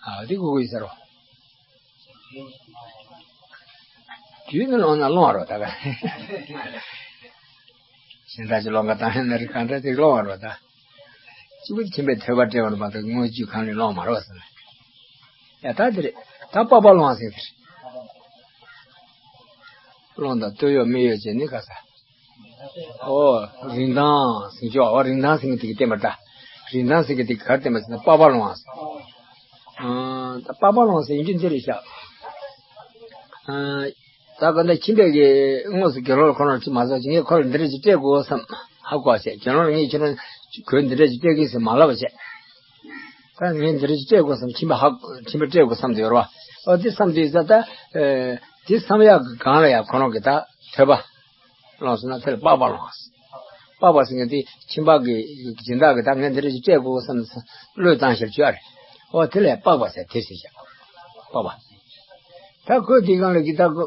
ཨ་དེ་དགོས་ཀྱི་ཡོད་ས་རེད། དུས་ནི་སློང་ན་སློང་རོགས་ད་ག་གཞན་དག་ཅིག་སློང་ག་བཏང་ཡོད་ན་རེད། གང་འདྲ་ཅིག་སློང་བ་རོགས་ད། གཅིག་པུ་ཁྱིམ་པས་ཐོས་པ་སྤྲད་པ་ནི་མ་གཏོགས་དངོས་བརྒྱུད་གང་ནས་སློང་མ་རོགས་ཟེར་ན། ཡ་ད་དེ་རེད། ད་པགས་པ་སློང་ཟེར་དེ་རེད། སློང་དང་སྟོད་གཡོགས་སྨད་གཡོགས་བྱས་ནི་ག་ས། ཨོ། རིན་ཐང་ཟེར་ཆོག་ཨོ་རིན་ཐང་ཟེར་མཁན་དེ་གི་བསྟན་པ་ད། རིན་ཐང་ཟེར་མཁན་དེ་ག་རེ་བསྟན་པ་ཟེར་ན་པགས་པ་སློང་བ་ཟེར། ཨ་ད་པགས་པ་སློང་ཟེར་ཡིན་རྒྱུ་འདི་རེད་ཤག་ཨ་ད་ག་ད་ཁྱིམ་པས་ཀྱི་དངོས་སུ་དགེ་སློང་ལ་ཁོ་རང་ཅི་མ་ཟ་ཅི་ངས་ཁོ་ལ་འདི་རེད་ཅི་སྤྲད་དགོས་བསམ་ཧ་གོ་བྱས། དགེ་སློང་ལ་ངས་ཁྱེད་རང་གོས་འདི་རེད་ཅི་སྤྲད་གི་ཟེར་མ་ལབ་བྱས། ད་ངས་འདི་རེད་ཅི་སྤྲད་དགོས་བསམ་ཁྱིམ་པ་ཧ་ཁྱིམ་པ་སྤྲད་དགོས་བསམ་དུ་ཡོད་རེད་བ། ཨོ་དེ་བསམ་དུས་ད་ད་དེ་བསམ་ཡག་གི་སྒང་ལ་ཡང་ཁོ་རང་གི་ད་ཐོས་པ། སློང་སོང་ན་དེ་ལ་པགས་པ་སློང་བ། པགས་པ་ཟེར་མཁན་དེ་ཁྱིམ་པ་གི་སྦྱིན་བདག་གི་ད་ངས་འདི་འདྲ་ཞིག་སྤྲད་དགོས་བསམ་བློས་བཏང་ཞེས་བརྗོད་རེད། ཨོ་དེ་ལ་པགས་པ་ཟེར་དེ་ཟེར་བཞག་པགས་པ། ད་ཁོས་དེའི་སྒང་ལ་གི་ད་ཁོ་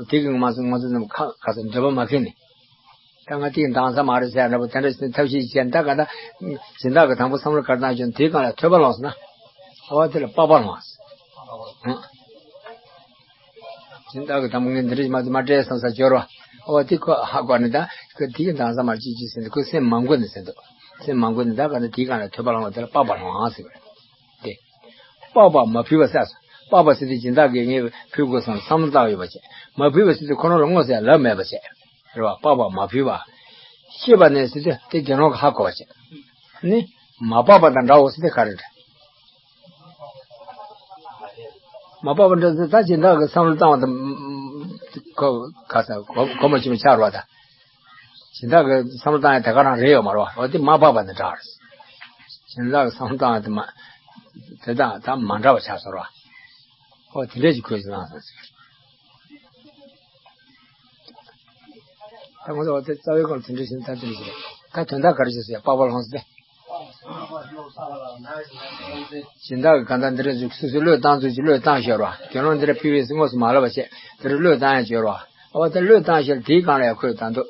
དེ་གི་མ་སོང་ང་ཚོ་རྣམས་ཁ་ཁ་སང་འདོད་པ་མ་ཁེངས་ནས། ད་ང་དེ་གི་འདང་ས་མ་རེད་ཟེར་འདྲ་པོ་དེ་འདྲ་ཞིག་ཐབས་ཤེས་བྱས་ད་ག་ད་སྦྱིན་བདག་གི་དང་པོ་བསམ་བློ་ག་རེ་བཏང་བྱུང་དེའི་སྒང་ལ་ཐོས་པ་སློང་སོང་ན། ཨོ་དེ་ལ་པགས་པ་སློང་བ། སྦྱིན་བདག་གི་དང་པོ་ངས་འདི་འདྲ་ཞིག་མ་མ་སྤྲད་བསམ་ས་སྦྱོར་བ། ཨོ་དེ་ཁོ་ཧ་གོ་ནས་ད་ཁོ་དེ་གི་འདང་ས་མར་ཅི་ཅི་ཟེར་འདུག་ཁོ་སེམས་མ་མགུ་ནས་ཟེར་འདུག་སེམས་མ་མགུ་ནས་ད་ག་ནས་དེའི་སྒང་ལ་ཐོས་པ་སློང་བ་དེ་ལ་པགས་པ་སློང་ཟེར་བ་རེད། དེ། པགས་པ་མ་ཕུལ་བ་ཟེར་སོང་། པགས་པ་ཟེར་དུས་སྦྱིན་བདག་གིས་ངས་ཕུལ་དགོས་བསམ་བསམ་བློ་བཏང་ཡོད་པ་བྱས། མ་ཕུལ་བ་ཟེར་དུས་ཁོ་རང་ལ་དངོས་སུ་ཡང་ལབ་མེད་པ་བྱས། རེད་བ། པགས་པ་མ་ཕུལ་བ། ཤེས་པ་ནས་ཟེར་དུས་དེ་དགེ་སློང་གིས་ཧ་གོ་བ་བྱས། ནི། མ་པགས་པ་དང་འདྲ་བོ་ཟེར་དེ་ག་རེ་འདྲ། མ་པགས་པ་འདྲ་ཟེར་ད་སྦྱིན་བདག་གིས་བསམ་བློ་བཏང་བ་དང་། ཁོ་ག་ས་གོ་གོ་མ་ཆོད་པ་ཆགས་རེད་བ་ད། སྦྱིན་བདག་གིས་བསམ་བློ་བཏང་ཡ་དེ་ག་རང་རེད་ཡོད་མ་རེད་བ། འོ་དེ་མ་པགས་པ་དང་འདྲ་བ་རེད། སྦྱིན་བདག་གིས་བསམ་བློ་བཏང་ཡ་དེ་མ། དེ་དང་ད་མ་འདྲ་བ་ཆགས་སོང་རེད་བ། ཨོ་དེ་འདྲས་ཀྱི་ཁོས་ཟེར་ན་ཟེར། ད་ང་ཚོ་འོ་དེ་རྩ་བའི་སྐོར་དེ་འདྲས་ཞིག་ད་དེ་འདྲས་ཞིག་རེད། ད་དོན་དག་ག་རེ་ཞིག་ཟེར་ཡ་པགས་པ་སློང་ཟེར་ཏེ། སྦྱིན་བདག་གི་གང་ལྟར་འདི་འདྲས་ཞིག་སོ་སོའི་བློས་བཏང་ཚུལ་གྱི་བློས་བཏང་ཤོར་བ། དགེ་སློང་འདི་འདྲ་ཕུལ་བས་དངོས་སུ་མ་ལབ་པ་བྱས་འདི་འདྲ་བློས་བཏང་ཡ་སྦྱོར་བ། ཨོ་དེ་བློས་བཏང་ཤོར་དེའི་སྒང་ལ་ཡ་ཁོས་ད་དུང་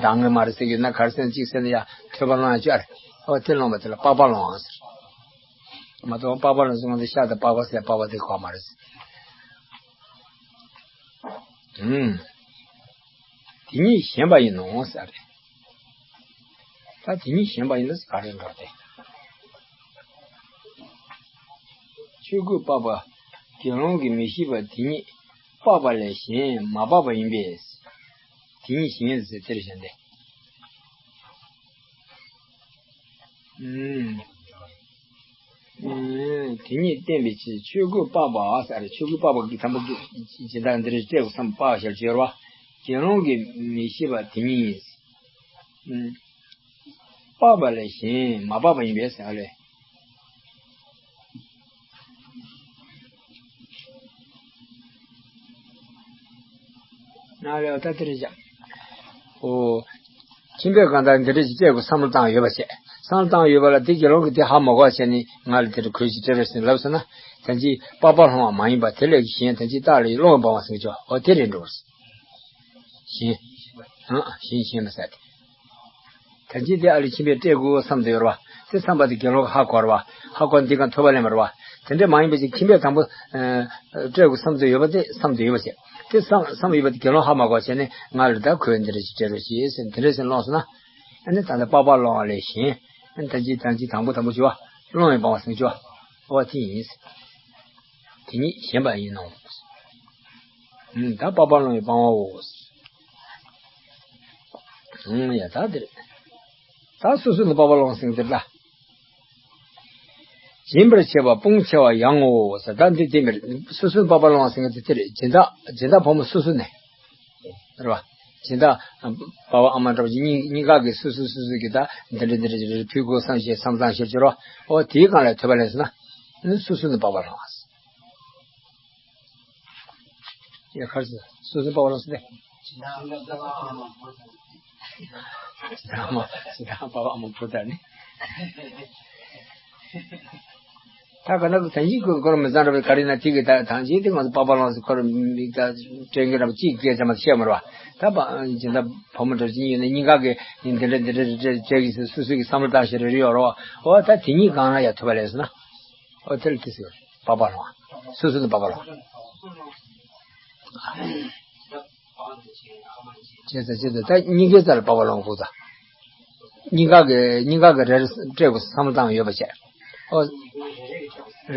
འདང་ངེས་མ་རེད་ཟེར་གྱི་ན་ག་རེ་ཟེར་ན་གཅིག་ཟེར་ན་ཡ་ཐོས་པ་སློང་ཡ་སྦྱོར། ཨོ་དེ་སློང་བ་དེ་ལ་པགས་པ་སློང་ཟེར། མ་གཏོགས་པགས་པ་ལ་སོང་སྟེ་ཤ་དང་པགས་པ་ཟེར་པགས་པ་དེ་གོ་མ་རེད། ཨུམ། དེ་ཉིད་ཞེན་པ་ཡིན་ནོ་ཟེར་རེད། ད་དེ་ཉིད་ཞེན་པ་ཡིན་ནོ་ཟེར་ག་རེ་འགྲོ་སྟེ། ཆོས་སྐུ་པགས་པ། དགེ་སློང་གིས་མི་ཤེས་པ་དེ་ཉིད་པགས་པ་ལས་གཞན་མ་པགས་པ་ཡིན་པས། དེ་ཉིད་ཞེན་ཟེར་དེར་ཞེན་ཏེ། ཨུམ། ཨུམ། དེ་ཉིད་བསྟན་པའི་ཕྱིར་ཆོས་སྐུ་པགས་པ་ཟེར་རེད། ཆོས་སྐུ་པགས་པ་གི་དང་པོ་གི་སྦྱིན་བདག་འདི་རེད་སྤྲད་དགོས་བསམ་པགས་ཞེས་སྦྱོར་བ། དགེ་སློང་གིས་མི་ཤེས་པ་དེ་ཉིད། ཨུམ། པགས་པ་ལས་གཞན་མ་པགས་པ་ཡིན་པས་ཟེར་ཨ་ལས། ན་ལས་ད་དེ་རེད་ཅག་ཨོ། ཁྱིམ་པས་གང་ལྟར་འདི་འདྲ་ཞིག་སྤྲད་དགོས་བསམ་བློ་བཏང་ཡོད་པ་བྱས། བསམ་བློ་བཏང་ཡོད་པ་ལ་དེ་དགེ་སློང་གིས་དེ་ཧ་མ་གོ་བ་བྱས་ནས་ང་ལ་དེ་འདྲ་གོས་ཤིག་སྤྲད་རོགས་ཟེར་ལབ་སོང་ན། ད་ཅི་པགས་པ་སློང་བ་མ་ཡིན་པ་དེ་ལས་གཞན་ད་ཅི་སྟག་ལ་ཡི་སློང་བའི་སྤང་བ་ཟེར་གྱི་ཨོ་དེ་རེད་འགྲོ། གཞན། ཨང་གཞན་གཞན་མ་ཟེར་ཏེ། ད་ཅི་དེ་ཨ་ལས་ཁྱིམ་པས་སྤྲད་དགོས་བསམ་དུ་ཡོད་རེད་བ། དེ་བསམ་པ་དེ་དགེ་སློང་གིས་ཧ་གོ་རེད་བ། ཧ་གོ་འདི་གང་ཐོས་པ་ལེན་པ་རེད་བ། དེ་འདྲ་མ་ཡིན་པ་ཅིག་ཁྱིམ་པས་དང་པོ་སྤྲད་དགོས་བསམ་དུ་ཡོད་པ་དེ་བསམ་དུ་ཡོད་པ་བྱས། དེ་བསམ་བསམ་ཡོད་པ་དེ་དགེ་སློང་ཧ་མ་གོ་བྱས་ནས་ང་ལ་ད་གོས་འདི་འདྲ་ཞིག་སྤྲད་རོགས་ཞེས་ཟེར་དེ་འདྲ་ཟེར་སློང་སོང་ན། ཨ་ནི་ད་ལྟ་པགས་པ་སློང་བ་ལས་གཞན། ཨ་ནི་ད་ཅི་ད་ཅི་དང་པོ་དང་པོ་བྱུང་བ། སློང་བའི་སྤང་བ་ཟེར་གྱི་བ། ཨོ་དེ་ཡིན། དེ་ཉིད་ཞེན་པ་ཡིན་ནོ། ཨུམ་ད་པགས་པ་སློང་བའི་སྤང་བའོ། ཨུམ་ཡ་ད་དེ་རེད། ད་སོ་སོ་ནི་པགས་པ་སློང་ཟེར་དེ་ལ། སྦྱིན་པར་བྱེད་པ་དཔུང་ཆེ་བ་ཡང་ངོ་ཟེར། ད་འདི་དེ་མེད། སོ་སོའི་པགས་པ་སློང་བ་ཟེར་མཁན་དེ་དེ་རེད། སྦྱིན་བདག་སྦྱིན་བདག་ཕོ་མོ་སོ་སོ་ནས་རེད་བ། སྦྱིན་བདག་པ་ཕ་ཨ་མ་འདྲ་བ་ཅིག་གཉིས་གཉིས་ཀ་གིས་སོ་སོ་སོ་སོ་གིས་ད་འདི་འདྲ་འདི་འདྲ་ཅིག་རེད་ཕུལ་དགོས་བསམ་ཞེས་བསམ་བློ་བཏང་ཞེས་བྱོས་རོགས། ཨོ་དེའི་སྒང་ལ་ཐོས་པ་ལེན་སོང་ན། སོ་སོ་ནས་པགས་པ་སློང་བ། ཡ་ཁར་སོ་སོའི་པགས་པ་ལོངས་སུ་སྟེ། ཇི་ལྟར་པགས་པ་ཨ་མ་བུ་དང་ནི། ད་ག་ན་ད་ཡིག་ཀུན་ཁོ་རང་མི་ཚང་འདྲ་བའི་ག་རེ་ན་དེ་གི་ད་ཐང་ཆེན་དེ་ང་ཚོ་པགས་པ་ལོངས་སུ་ཁོ་རང་མིག་ད་སྤྲད་མཁན་འདྲ་བ་གཅིག་སྐད་ཆ་མ་བཤད་མ་རེད་བ། ད་པ་ཇི་ལྟར་བུ་མོ་འདྲ་ཅིག་ཡིན་ན་གཉིས་ཀ་གི་འདི་འདྲ་འདི་འདྲ་འདི་འདྲ་བྱས་ཀྱི་སོ་སོ་གི་བསམ་བློ་བཏང་ཞེས་རེ་རེ་ཡོད་རེད་བ། ཨོ་ད་དེ་གཉིས་གང་ན་ཡ་ཐུབ་པ་ལས་སོང་ན། ཨོ་དེ་ལ་དེ་ཟེར། པགས་པ་ལོངས། སོ་སོ་ནས་པགས་པ་ལོངས། བྱས་ཙང་བྱས་ཙང་ད་གཉིས་ཀའི་རྩ་ལ་པགས་པ་ལོངས་དགོས་ཙང་། གཉིས་ཀ་གི་གཉིས་ཀ་གི་རེ་རེ་སྤྲད་དགོས་བསམ་བློ་བཏང་ཡོད་པ་བྱས། ཨོ།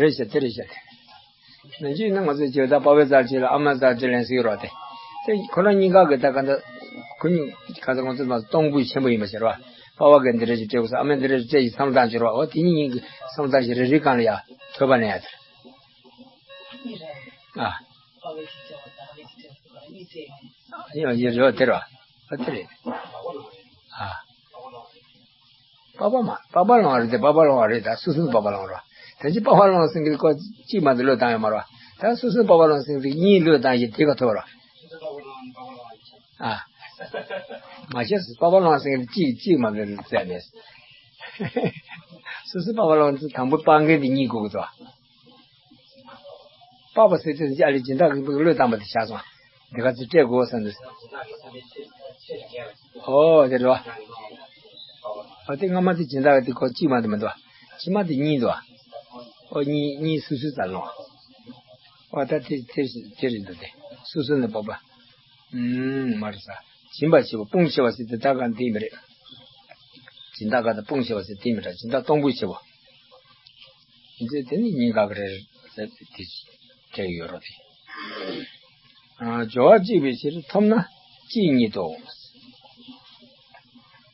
རེད་བྱས་དེ་རེད་བྱས་དེ། ནང་ཆོས་ནི་ང་ཚོས་བྱས་ད་པ་ཕའི་རྩ་གཅིག་ལ་ཨ་མའི་རྩ་གཅིག་ལེན་སྲིད་རོགས་ཏེ། དེ་ཁོ་རང་གཉིས་ཀ་གི་ད་ག་ད་ཁོ་གཉིས་ག་ཚོད་ང་ཚོས་མ་གཏོང་ཕོད་ཆེན་པོ་ཡིན་པ་བྱས་རོགས། པ་ཕ་གིས་འདི་འདྲ་ཞིག་སྤྲད་དགོས་ས་ཨ་མས་འདི་འདྲ་ཞིག་སྤྲད་ཀྱི་བསམ་བློ་བཏང་བྱས་རོགས། ཨོ་དེ་གཉིས་གཉིས་ཀྱི་བསམ་བློ་བཏང་བྱས་རེ་རེའི་སྒང་ལ་ཡ་ཐོས་པ་ལེན་ཡ་དེ་རེད། ཨ། ཡང་ཡིན་རེད་བ་དེ་རེད་བ། ཨ་དེ་རེད། ཨ། པགས་པ་མ་པགས་པ་ལོངས་རེད་དེ་པགས་པ་ལོངས་རེད་ད་སོ་སོ་ནས་པགས་པ་ལོངས་རེད། ད་ཅི་པགས་པ་ལོངས་ཟེར་གི་ཁོ་གཅིག་མ་གཏོགས་བློས་བཏང་ཡོད་མ་རེད་བ། ད་སོ་སོ་ནས་པགས་པ་ལོངས་ཟེར་གི་གཉིས་བློས་བཏང་ཞིག་དེ་ག་ཐོབ་ར། ཨ། མ་བྱས་སོ་པགས་པ་ལོངས་ཟེར་གི་གཅིག་གཅིག་མ་གཏོགས་བློས་བཏང་མེད། སོ་སོ་པགས་པ་ལོངས་ཚེ་དང་པོ་པགས་མཁན་དེ་གཉིད་ཁུག་གི་འདུག་པགས་པ་ཟེར་དུས་ཅི་ཨ་ལས་སྦྱིན་བདག་གི་བློས་བཏང་པ་དེ་བཞག་སོང་། འདི་ག་ཚོད་སྤྲད་དགོས་བསམ་དུས། ཨོ་དེ་རེད་བ། ཨོ་དེ་སྔ་མ་དེ་སྦྱིན་བདག་དེ་ཁོ་གཅིག་མ་དེ་མི་འདུག་བ། ཕྱི་མ་དེ་གཉིས་འདུག་བ། ཨོ་གཉིས་གཉིས་སོ་སོའི་རྩར་ལོངས། ཨོ་ད་དེ་དེ་དེ་རེད་འདུག་སྟེ། སོ་སོ་ནས་པགས་པ། ཨུམ་མ་རེད་ས། སྦྱིན་པ་ཆེ་བ་དཔུང་ཆེ་བ་ཟེར་དེ་ད་ག་འདི་མི་རེད། སྦྱིན་བདག་ག་ད་དཔུང་ཆེ་བ་ཟེར་དེ་མི་རེད་སྦྱིན་བདག་གཏོང་ཕོད་ཆེ་བ། ཡིན་ཚེ་དེ་ནི་གཉིས་ཀ་གི་རེད་ཟེར་དེ་སྤྲད་ཡོད་རོགས་དེ། ཨ་སྦྱོར་བ་གཅིག་པའི་ཕྱིར་ཐོབ་ན་གཅིག་ཉིད་དོ།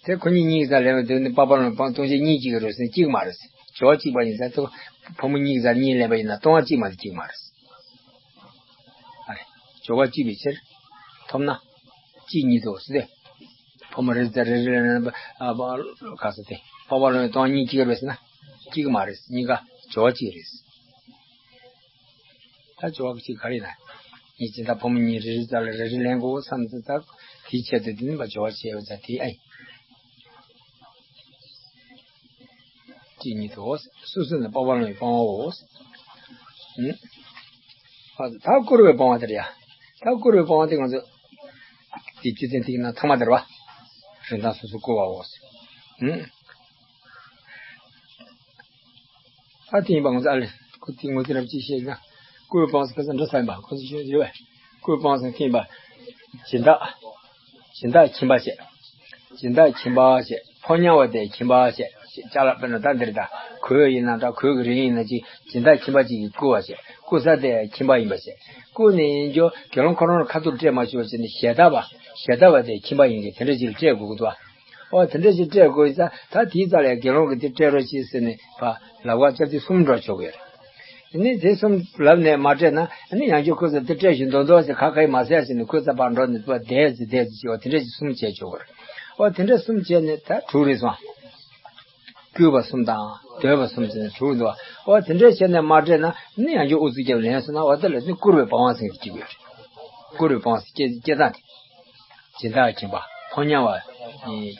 དེ་ཁོ་གཉིས་གཉིས་ཀྱི་རྩར་ལེན་པ་དེ་ནི་པགས་པ་ལོངས་པ་སྟོང་ཆེན་གཉིས་གཅིག་རེད་ཟེར་གཅིག་མ་རེད། སྦྱོར་བ་གཅིག་པ་ཡིན་ཙང་དེ་ཕོ་མོ་གཉིས་ཀྱི་རྩར་གཉིས་ལེན་པ་ཡིན་ན་སྟོང་བ་གཅིག་མ་རེད་གཅིག་མ་རེད། ཨ་རེ། སྦྱོར་བ་གཅིག་པའི་ཕྱིར། ཐོབ་ན། གཅིག་ཉིད་དོ་ཟེར་ཏེ། ཕོ་མོ་རེ་རེ་རེ་རེ་ཨ་ག་ཟེར་ཏེ། པགས་པ་ལོངས་སྟོང་གཉིས་གཅིག་རེད་ཟེར་ན། གཅིག་མ་རེད་གཉིས་ཀ་སྦྱོར་བ་གཅིག་རེད། ད་སྦྱོར་བ་གཅིག་ག་རེ་ཡིན་ན། ངས་སྦྱིན་བདག་ཕོ་མོ་གཉིས་རེ་རེ་རྩ་ལ་རེ་རེ་ལེན་དགོས་བསམ་ཚེ་ད། དེའི་ཆེད་དུ་དེ་ནི་པ་སྦྱོར་བ་བྱས་པ་ད་དེ་ཨེ། གཅིག་ཉིད་དོ། སོ་སོ་ནས་པགས་པ་ལོངས་པའི་སྤང་བའོ། ཨུམ། ཨ་ད་བསྐུར་བའི་སྤང་བ་དེ་རེད་ཡ། ད་བསྐུར་བའི་སྤང་བ་དེ་ང་ཚོ། དེ་བཅུ་ཚན་དེ་ཡིན་ན་ཐ་མ་དེ་རེད་བ། རིན་ཐང་སོ་སོ་བསྐུར་བའོ། ཨུམ། ད་དེ་ཡིན་པ་ང་ཚོ་ཨ་ལས་ཁོ་དེ་ངོ་དེ་རབ་ཅིག་བཤད་ན། བསྐུར་བའི་སྤང་ཟེར་ཁ་སང་འགྲོ་ས་ཡིན་པ་ཁོ་ཚོ་ཤོད་ཡོད་བས། བསྐུར་བའི་སྤང་ཟེར་མཁན་ཡིན་པ། སྦྱིན་བདག་སྦྱིན་བདག་ཁྱིམ་པ་བྱས། སྦྱིན་བདག་ཁྱིམ་པ་བྱས། ཕོ་ཉ་བ་དེ་ཁྱིམ་པ་བྱས། ཅ་ལག་དཔེར་ན་ད་འདིར་ད་གོས་ཡིན་ན་འདྲ་གོས་ཀྱི་རིགས་ཡིན་ན་ཅིག་སྦྱིན་བདག་ཁྱིམ་པ་ཅིག་གིས་བསྐུར་བ་བྱས། བསྐུར་ས་དེ་ཁྱིམ་པ་ཡིན་པ་བྱས། བསྐུར་ནས་ཡིན་རྒྱུ་དགེ་སློང་ཁོ་རང་ལ་ཁ་ཐུག་སྤྲད་མ་ཆོག་བྱས་ནས་ཞལ་ཏ་བ་ཞལ་ཏ་བ་དེ་ཁྱིམ་པ་ཡིན་གྱི་དེ་འདྲ་ཅིག་ལ་སྤྲད་དགོས་ཀྱི་འདུག་བ། ཨོ་དེ་འདྲ་ཞིག་སྤྲད་དགོས་ཡིན་ཙང་ད་དེའི་རྩ་ལས་དགེ་སློང་གིས་དེ་སྤྲད་རོགས་བྱེད་ཟེར་ནས་ཕར་ལབ་ག་སྐྱབས་རྗེ་གསུམ་འགྲོ་ཆོག་གི་རེད། ནི་དེ་གསུམ་ལབ་ནས་མ་སྤྲད་ན་ནི་ཡང་བསྐྱར་ཁོ་ཚོ་དེ་སྤྲད་བཞིན་མདོག་མདོག་ཟེར་ཁ་ཁ་ཡིས་མ་ཟེར་ཟེར་ནས་ཁོའི་རྩ་ཕར་འགྲོ་ནས་ཕར་བསྡད་ཟེར་བསྡད་ཟེར་བྱས་ཨོ་དེ་འདྲ་ཞིག་གསུམ་བྱས་ཆོག་གི་རེད། ཨོ་དེ་འདྲ་གསུམ་བྱས་ནས་ད་དྲུག་རེད་སོང་། བསྐུལ་བ་གསུམ་དང་འདོན་པ་གསུམ་ཟེར་ནས་དྲུག་འདུག་ཨོ་དེ་འདྲ་བྱས་ནས་མ་སྤྲད་ན་ནི་ཡང་བསྐྱར་ཨུ་ཚུགས་རྒྱབ་ལེན་སོང་ན་ཨོ་དེ་ལ་ནི་བསྐུར་བའི་སྤང་བ་ཟེར་གྱི་གཅིག་ཡོད་རེད། བསྐུར་བའི་སྤང་བ་ཟེར་སྐྱེ་སྐྱེ་སྟངས་དེ། སྦྱིན་བདག་ཁྱིམ་པ། ཕོ་ཉ་བ། ཨེ་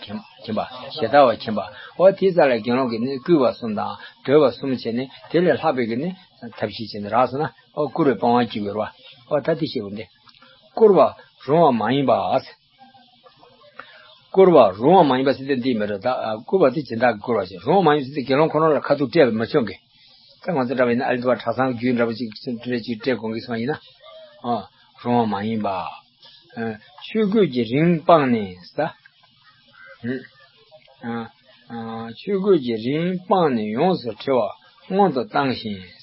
ཁྱིམ། མཁྱེན་པ། ཞེ་ད་བ་མཁྱེན་པ། འོ་དེའི་རྩ་ལ་དགེ་སློང་གིས་ནི་བསྐུལ་བ་གསུམ་དང་འགྲོལ་བ་གསུམ་བྱས་ནས་དེ་ལས་ལྷག་པའི་གི་ནི་ཐབས་ཤེས་བྱས་ནས་རག་སོང་ན་འོ་བསྐུར་བའི་སྤོང་བ་གཅིག་ཡོད་རེད་བ། འོ་ད་དེ་ཤེས་དགོས་འདི། བསྐུར་བ་རུང་བ་མ་ཡིན་པ། བསྐུར་བ་རུང་བ་མ་ཡིན་པ་ཟེར་དེ་འདི་མི་རེད་ད། བསྐུར་བ་དེ་སྦྱིན་བདག་གིས་བསྐུར་བ་ཞིག་རུང་བ་མ་ཡིན་ཟེར་དེ་དགེ་སློང་ཁོ་རང་ལ་ཁ་ཐུག་སྤྲད་པ་མི་ཆོག་གི། ད་ང་ཚོ་འདྲ་བ་ཡིན་ན་ཨ་རི་འདི་བ་གྲྭ་ཚང་རྒྱུད་འདྲ་བ་ཅིག་ཅིག་སྤྲད་དགོས་གི་སོང་ཡིན་ན། ཨ། རུང་བ་མ་ཡིན་པ། ཨ། ཆོས་གོས་ཀྱི་རིན་སྤངས་ནས་ཟེར། ཨ། ཨ། ཆོས་གོས་ཀྱི་རིན་སྤངས་ནས་ཡོངས་སུ་བྲི་བ་སྔོན་དུ་བཏང་ཞིང་།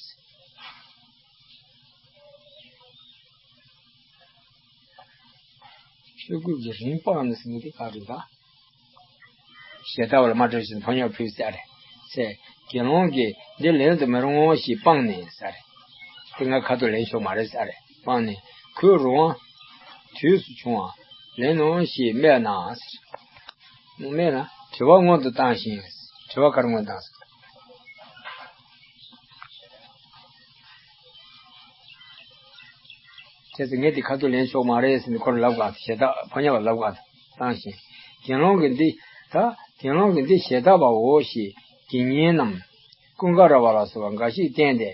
ཆོས་གོས་ཀྱི་རིན་སྤངས་ནས་ཟེར་མཁན་དེ་ག་རེ་རེད་ད། ཞེ་ད་བ་ལ་མ་སྤྲོད་ཅིག་ཕོ་ཉ་ཕུལ་ཟེར་རེད། ཚེ་དགེ་སློང་གིས་འདི་ལེན་དུ་མི་རུང་ངོ་ཞེས་སྤངས་ནས་ཟེར་རེད། དེ་ང་ཁ་ཐུག་ལེན་ཆོག་མ་རེད་ཟེར་རེད། སྤངས་ནས་ཁོས་རུང་བ་དུས་སུ་བྱུང་བ་ལེན་ནོ་ཞེས་སྨྲས་ན་ཟེར། སྨྲས་ན་དྲི་བ་སྔོན་དུ་བཏང་ཞིང་། དྲི་བ་ག་རེ་སྔོན་བཏང་ཟེར། བྱས་ཙང་ངས་འདི་ཁ་ཐུག་ལེན་ཆོག་མ་རེད་ཟེར་ནས་ཁོ་ལ་ལབ་ག་ཞེ་ད་ཕོ་ཉ་བ་ལབ་ག་བཏང་ཞིང་། དགེ་སློང་གིས་འདི་ད་དགེ་སློང་གིས་འདི་ཞེ་ད་བའོ་ཞེས་དགེ་བསྙེན་ནམ་ཀུན་དགའ་ར་བ་ལ་སོགས་པ་འགའ་ཞིག་བསྟན་ཏེ།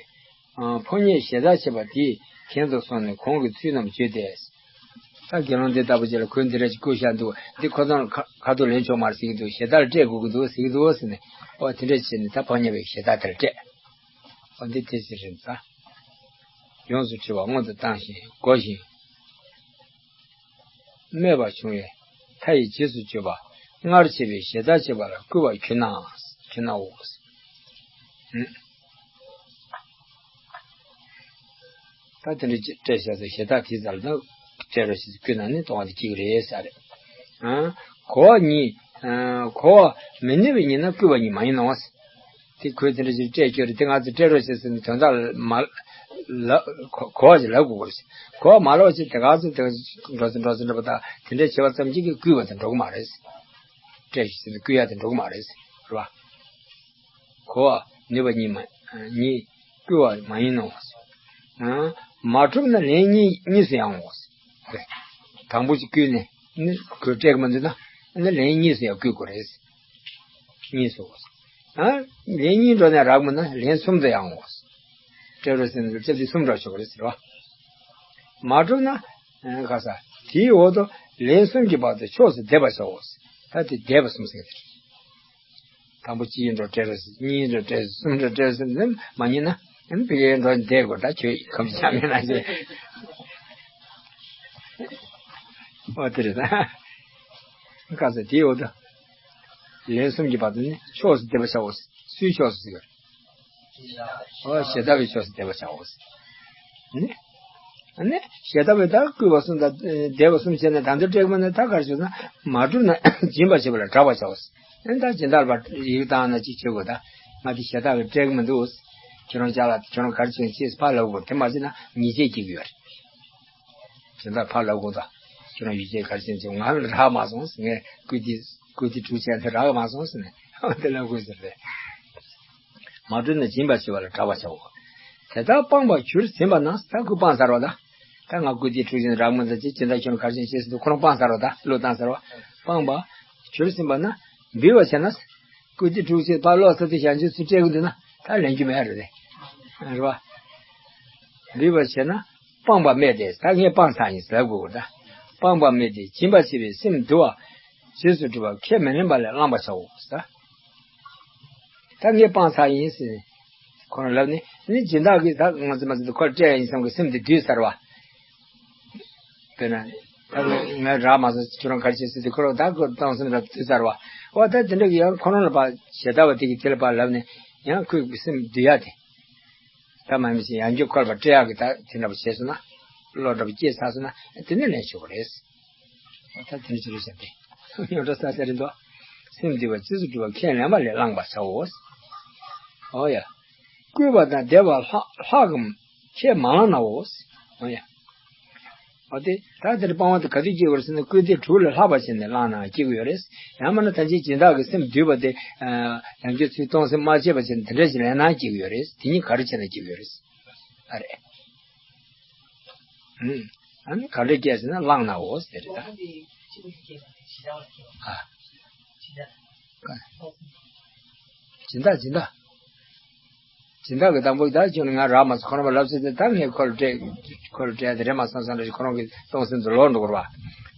ཨ། ཕོ་ཉས་ཞེ་ད་བྱེད་པ་དེས་གྱེན་དུ་སོང་ནས་གོང་གི་ཚུལ་རྣམས་བརྗོད་དེ། ད་དགེ་སློང་འདི་ལྟ་བུ་ཅིག་ལ་ཁོས་འདི་འདྲ་ཅིག་བསྐུར་བཞག་འདུག་འདི་ཁོ་ཚང་ཁ་ཁ་ཐུག་ལེན་ཆོག་མ་རེད་ཟེར་གྱི་འདུག་ཞེ་ད་ལ་སྤྲད་དགོས་ཀྱི་འདུག་ཟེར་གྱི་འདུག་ཟེར་ནས་འོ་དེ་འདྲ་བྱས་ནས་ད་ཕོ་ཉ་བས་ཞེ་ད་དེ་ལ་སྤྲད། འོ་འདི་དེ་ཟེར་རེད་ད། ཡོངས་སུ་བྲི་བ་སྔོན་དུ་བཏང་ཞིང་བསྒོ་ཞིང་། སྨྲས་པ་བྱུང་བས་མཐའ་ཡི་རྗེས་སུ་བརྗོད་པ་སྔར་བྱས་པའི་ཞེ་ད་བྱེད་པ་ལ་བསྐུལ་བ་གྱུར་ན། གྱུར་ནའོ། ཨུམ། ད་དེ་འདྲ་སྤྲད་བཞག་ཟེར་ཞེ་ད་དེའི་རྩ་ལ་ད་སྤྲད་རོགས་ཞེས་བསྐུལ་ན་ནི་གཏོང་བ་དེ་གཅིག་རེད་ཟེར་རེད། ཨ། གོ་བ་གཉིས། ཨ། གོ་བ་མི་ནུས་པ་ཡིན་ན་བསྐུལ་བ་ཉིད་མ་ཡིན་ནོ། དེ་ཁོས་དེ་འདྲ་ཞིག་སྤྲད་རྒྱུ་རེད། དེ་ང་ཚོས་སྤྲད་རོགས་བྱེད་ཟེར་ནས་དོན་དག་མ་ལབ་གོ་གོ་བ་ཞིག་ལབ་དགོས་པ་རེད། གོ་བ་མ་ལབ་བྱས་དེ་ག་ཚོད་དེ་འགྲོ་ཚེ་འགྲོ་ཚེ་འགྲོ་བ་དང་དེ་འདྲ་བྱེད་པ་ཙམ་གྱིས་ཀྱིས་བསྐུལ་བ་དེ་འགྲོ་གི་མ་རེད། སྤྲད་ཞིག་ཟེར་ནས་བསྐུལ་ཡ་དེ་འགྲོ་གི་མ་རེད། རེད་བ། གོ་བ་ནུས་པ་གཉིས་མ་གཉིས་བསྐུལ་བ་མ་ཡིན་ནོ། ཨ། མ་གྲུབ་ན་ལན་གཉིས་གཉིས་སུ་ཡང་འོང་། དང་པོ་ཅིག་བསྐུལ་ནས་ནི་ཁོས་སྤྲད་གི་མི་འདུག་ན་ནི་ལན་གཉིས་སུ་ཡང་བསྐུལ་དགོས་རེད། གཉིས་སུ། ཨ། ལན་གཉིས་འགྲོ་ནས་རག་མི་ན་ལན་གསུམ་དུ་ཡང་འོང་། སྤྲད་རོགས་ཟེར་ནས་སྤྲད་དུས་གསུམ་འགྲོ་ཆོག་གི་རེད་ཟེར་བ། མ་གྲུབ་ན། ཨ། ཁ་ས་དེའི་འོག་ཏུ་ལན་གསུམ་གྱི་བར་དུ་ཕྱོགས་སུ་བསྡེབས་པར་བྱའོ། ད་དེ་བསྡེབས་པ་གསུམ་ཟེར་གི་རེད། དང་པོ་གཅིག་འགྲོ་སྤྲད་རོགས་ཟེར། གཉིས་འགྲོ་སྤྲད་ཟེར། གསུམ་འགྲོ་སྤྲད་ཟེར་ནས་མ་ཉན་ན། ཨ་ནི་ཕ་གིར་འགྲོ་བསྡད་དགོས། ད་ཁྱོད་ཁམས་ཆགས་མེད་ན་ཞེས། འོ་དེ་རེད་ད། ཁ་ས་དེའི་འོག་ཏུ། ལན་གསུམ་གྱི་བར་དུ་ནི་ཕྱོགས་སུ་བསྡེབས་པར་བྱའོ། སུའི་ཕྱོགས་སུ་ཟེར། འོ་ཞེ་ད་བའི་ཕྱོགས་སུ་བསྡེབས་པར་བྱའོ། ནི། ནི་ཞེ་ད་བའི་ད་བསྐུལ་བ་གསུམ་དང་བསྡེབས་པ་གསུམ་བྱས་ནས་ད་འདི་སྤྲད་གི་མིན་ན་ད་ག་རེ་བྱུང་ན་མ་གྲུབ་ན་སྦྱིན་པ་བྱེད་པ་ལ་གྲགས་པར་བྱའོ། ཨ་ནི་ད་སྦྱིན་བདག་ལ་ཡིག་བཏང་ན་ཅིག་བྱེད་དགོས་ད། ང་འདི་ཞེ་ད་བའི་སྤྲད་གི་མི་འདུག་ཁྱོད་རང་ཅག་ལ་ཁྱོད་རང་ག་རེ་བྱུང་ཅེས་ཕར་ལབ་དགོས། དེ་མ་བྱས་ན་ཉེས་ཆད་འགེལ་གི་ཡོད་རེད། དེ་འདྲ་ཕར་ལབ་དགོས་ད། ཁྱོད་རང་ཡིག་ཆ་ག་རེ་བྱུང་ཅེས་ང་ལ་རག་མ་སོང་ཟེར། ངས་བསྐུལ་ཏེ་བསྐུལ་ཏེ་འཁྲུག་ཅན་དེ་རག་མ་སོང་ཟེར་ནས་དེ་ལབ་དགོས་ཟེར་རེད། མ་གྲུབ་ན་སྦྱིན་པ་བྱེད་པ་ལ་གྲགས་པར་བྱའོ། དེ་ལྟར་སྤངས་པ་གྱུར་ཟིན་པ་ན། ད་ཁོས་སྤངས་ཚར་བ་ད། ད་ང་བསྐུལ་ཏེ་འཁྲུག་ཅན་རག་མི་འདུག་ཅེས་སྦྱིན་བདག་ཁྱོད་ག་རེ་བྱུང་ཅེས་ཟེར་དུས་ཁོ་རང་སྤངས་ཚར་བ་ད། བློས་བཏང་ཚར་བ། སྤངས་པ་གྱུར་ཟིན་པ་ན། འབུལ་བ་བྱས་ན། བསྐུལ་ཏེ་འཁྲུག་ཅན་ཕར་ལོག་ཚར་དུས་ཞལ་འཛོམས་སུ་སྤྲད་དགོས་འདུག་ན་ད་ལེན་རྒྱུ་མེད་རེད་དེ། རེད་བ། འབུལ་བ་བྱས་ན། སྤངས་པ་སྨྲས་ཏེ། ད་ངས་སྤངས་ཚར་ཡིན་ཟེར་ལབ་དགོས་ད། སྤངས་པ་སྨྲས་ཏེ། སྦྱིན་པ་བྱས་པས་སེམས་དུལ་བ། རྗེས་སུ་སྒྲུབ་པ་ཁས་མི་ལེན་པ་ལས་བླངས་པར་བྱའོ་ཟེར། ད་ངས་སྤངས་ཚར་ཡིན་ཟེར། ཁོ་རང་ལབ་ནས་ནི་སྦྱིན་བདག་གིས་ད་ང་ཚོ་མ་ཚོ་ཁོར་སྤྲད་ཡིན་བསམ་གི་སེམས་དེ་དུལ་ཚར་བ། དཔེར་ན། ད་ངས་རག་མ་སོང་ཁྱོད་རང་ག་རེ་བྱེད་ཟེར་དུས་ཁོ་རང་ད་ཁོ་སྤངས་སེམས་རབ་དུལ་ཚར་བ། འོ་ད་དེ་འདྲ་གི་ཡང་ཁོ་རང་ལ་ཕར་ཞེ་ད་བ་དེ་གིས་དེ་ལ་ཕར་ལབ་ནས་ཡང་ཁོའི་སེམས་དུལ་ཡ་དེ། ད་མ་ཡིན་ཞིག་ཡང་རྒྱུ་འཁོར་བ་སྤྲད་ཡག་གི་ད་དེ་འདྲ་བ་བྱས་སོང་ན། བློ་འདྲ་བ་སྐྱེས་ཚར་སོང་ན་དེ་ནས་ལེན་ཆོག་གི་རེད། ད་དེ་འདྲ་ཅི་རེད་ཟེར་ཏེ། ཉོན་སྒྲ་ས་ས་རེད་འདུག་སེམས་དུལ་བ་རྗེས་སུ་སྒྲུབ་པ་ཁས་ལེན་པ་ལས་བླངས་པར་བྱའོ། འོ་ཡ། བསྐུལ་བ་དང་བསྡེབས་པ་ལྷག་ལྷག་གམ་ཁས་མ་བླངས་ནའོ། འོ་ཡ། འོ་དེ་ད་དེར་སྤང་བ་དེ་ག་དུས་སྐྱེ་དགོས་རེད་ཟེར་ན་བསྐུལ་ཏེ་དྲུག་ལས་ལྷག་པ་བྱས་ནས་བླངས་ན་སྐྱེ་གི་ཡོད་རེད། ཡང་མིན་ན་ད་ཅི་སྦྱིན་བདག་གི་སེམས་དུལ་བ་དེ། ཡང་རྒྱུ་ཚུལ་སྟོང་སེམས་མ་སྐྱེས་པ་བྱས་ནས་དེ་འདྲ་ཞིག་ལེན་ན་སྐྱེ་གི་ཡོད་རེད། དེ་གཉིས་ག་རེ་བྱས་ན་སྐྱེ་གི་ཡོད་རེད། ཨ་རེད། ཨ་ནི་ག་འདྲ་སྐྱེས་ཟེར་ན་བླངས་ནའོ་ཟེར་རེད་ད། ཨ། སྦྱིན་བདག་སྦྱིན་བདག་སྦྱིན་བདག་གི་དང་པོ་ད་ཁྱོད་ང་རག་མ་སོང་། ཁོ་རང་ལ་ལབ་ཟེར་ཏེ་ད་ངས་ཁོ་ལ་སྤྲད། ཁོ་ལ་སྤྲད་དེ་རེད་མ་སོང་བསམ་ནས་ཁོ་རང་གི་སྟོང་སེམས་སུ་ལོག་འགྲོ་གི་རེད་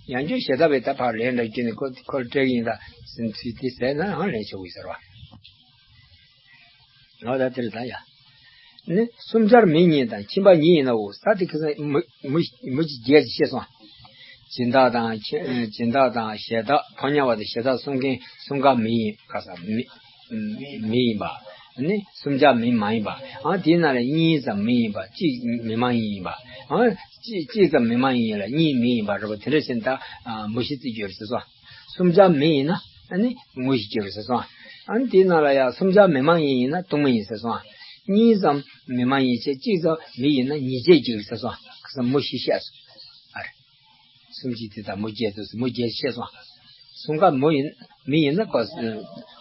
བ། ཡང་བསྐྱར་ཞེ་ད་བས་ད་ཕར་ལན་འདྲ་བསྐྱོན་ནས་ཁོ་ཁོ་ལ་སྤྲད་གི་ཡིན་ད་ཟེར་ཚུལ་དེ་ཟེར་ན་ཡང་ལན་ཆོག་གི་ཟེར་བ། འོ་ད་དེ་རེད་ད་ཡ། ནི་སུམ་ཆར་མི་གཉིས་དང་ཁྱིམ་པ་གཉིས་ཡིན་ནའོ། ས་དེ་ཁ་སང་མུ་མུ་མུ་གཅིག་བརྒྱད་ཅིག་བཤད་སོང་། སྦྱིན་བདག་དང་ཁྱི་སྦྱིན་བདག་དང་ཞེ་སྡང་ཕོ་ཉ་བ་དང་ཞེ་སྡང་གསུམ་ཀའི་གསུམ་ཀ་མི་ཡིན་ཁ་སང་མི་མི་ཡིན་པ། ནི་སུམ་ཆར་མི་མ་ཡིན་པ། ཨ་དེའི་ནང་ལ་གཉིས་ཙམ་མི་ཡིན་པ་གཅིག་མི་མ་ཡིན་ཡིན་པ། ཨ་གཅིག་གཅིག་ཙམ་མི་མ་ཡིན་ལ་གཉིས་མི་ཡིན་པ་རེད་པ། དེ་འདྲ་བྱས་ན་ད་མུ་བཞི་བརྩི་རྒྱུ་རེད་ཟེར་སོང་། སུམ་ཆར་མི་ཡིན་ན་ཨ་ནི་དངོས་གཞི་སྐྱེ་རུ་ཟེར་སོང་། ཨ་ནི་དེའི་ནང་ལ་ཡང་སུམ་ཆར་མི་མ་ཡིན་ཡིན་ན་སྟོང་མི་ཡིན་ཟེར་སོང་། གཉིས་ཙམ་མི་མ་ཡིན་བྱས་གཅིག་ཙམ་མི་ཡིན་ན་ཉིས་བརྒྱས་སྐྱེ་རུ་ཟེར་སོང་། ཁ་སང་མུ་བཞི་བཤད་སོང་། ཨ་རེ། སུམ་གཅིག་དེ་དང་མུ་བརྒྱད་དུ་མུ་བརྒྱད་བཤད་སོང་། གསུམ་ཀ་མུ་ཡིན་མི་ཡིན་ན་ཁོ་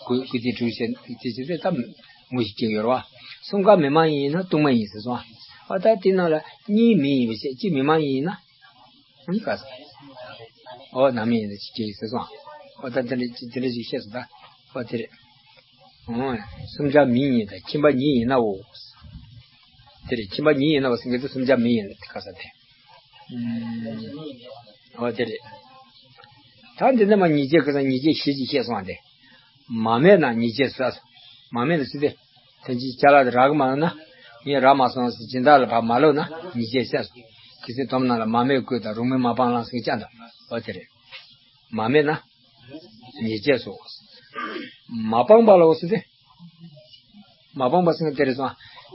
ཀུ་ཀུ་ཏི་དྲུག་བཤད་དེ་བྱས་ཏེ་ད་དངོས་གཞི་སྐྱེ་ཡོད་རེད་བ། གསུམ་ཀ་མི་མ་ཡིན་ཡིན་ན་སྟོང་མ་ཡིན་ཟེར་སོང་། ཨ་ད་དེའི་ནང་ལ་གཉིས་མི་ཡིན་པ་བྱས་གཅིག་མི་མ་ཡིན་ཡིན་ན། ཨང་ག་ས། ཨོ་ན་མི་ཡིན་ན་ཅི་སྐྱེ་ཡིན་ཟེར་སོང་། ཨོ་ད་དེ་འདྲ་ཅི་དེ་འདྲ་ཞིག་བཤད་སོང་ད། ཨོ་དེ་རེད། ཨོ། སུམ་ཆར་མི་གཉིས་དང་ཁྱིམ་པ་གཉིས་ཡིན་ནའོ། དེ་རེད། ཁྱིམ་པ་གཉིས་ཡིན་ནའོ་ཟེར་མཁན་དེ་སུམ་ཆར་མི་ཡིན་ན་དེ་ག་ས་དེ། ཨོ་དེ་རེད། ད་འདི་ནས་མ་ཉིས་བརྒྱས་ག་ས་ཉིས་བརྒྱས་བཞི་ཅིག་བཤད་སོང་བ་དེ། མ་སྨད་ན་ཉིས་བརྒྱས་ཟེར། མ་སྨད་ལ་ཟེར་ཏེ། དོན་གྱི་ཅ་ལག་དེ་རག་གི་མ་ཡོང་ན། ངས་རག་མ་སོང་ཟེར་སྦྱིན་བདག་ལ་ཕར་མ་ལབ་ན་ཉིས་བརྒྱས་ཟེར། གལ་སྲིད་དོམ་ནང་ལ་མ་སྨད་བཀོད་དང་རུང་མི་མ་སྤངས་ལ་ཟེར་ཀྱང་འདུག་འོ་དེ་རེད། མ་སྨད་ན་ཉིས་བརྒྱས་སོ། མ་སྤངས་པ་ལ་འོ་ཟེར་ཏེ། མ་སྤངས་པ་ཟེར་ན་དེ་རེད་སོང་། ཨེ་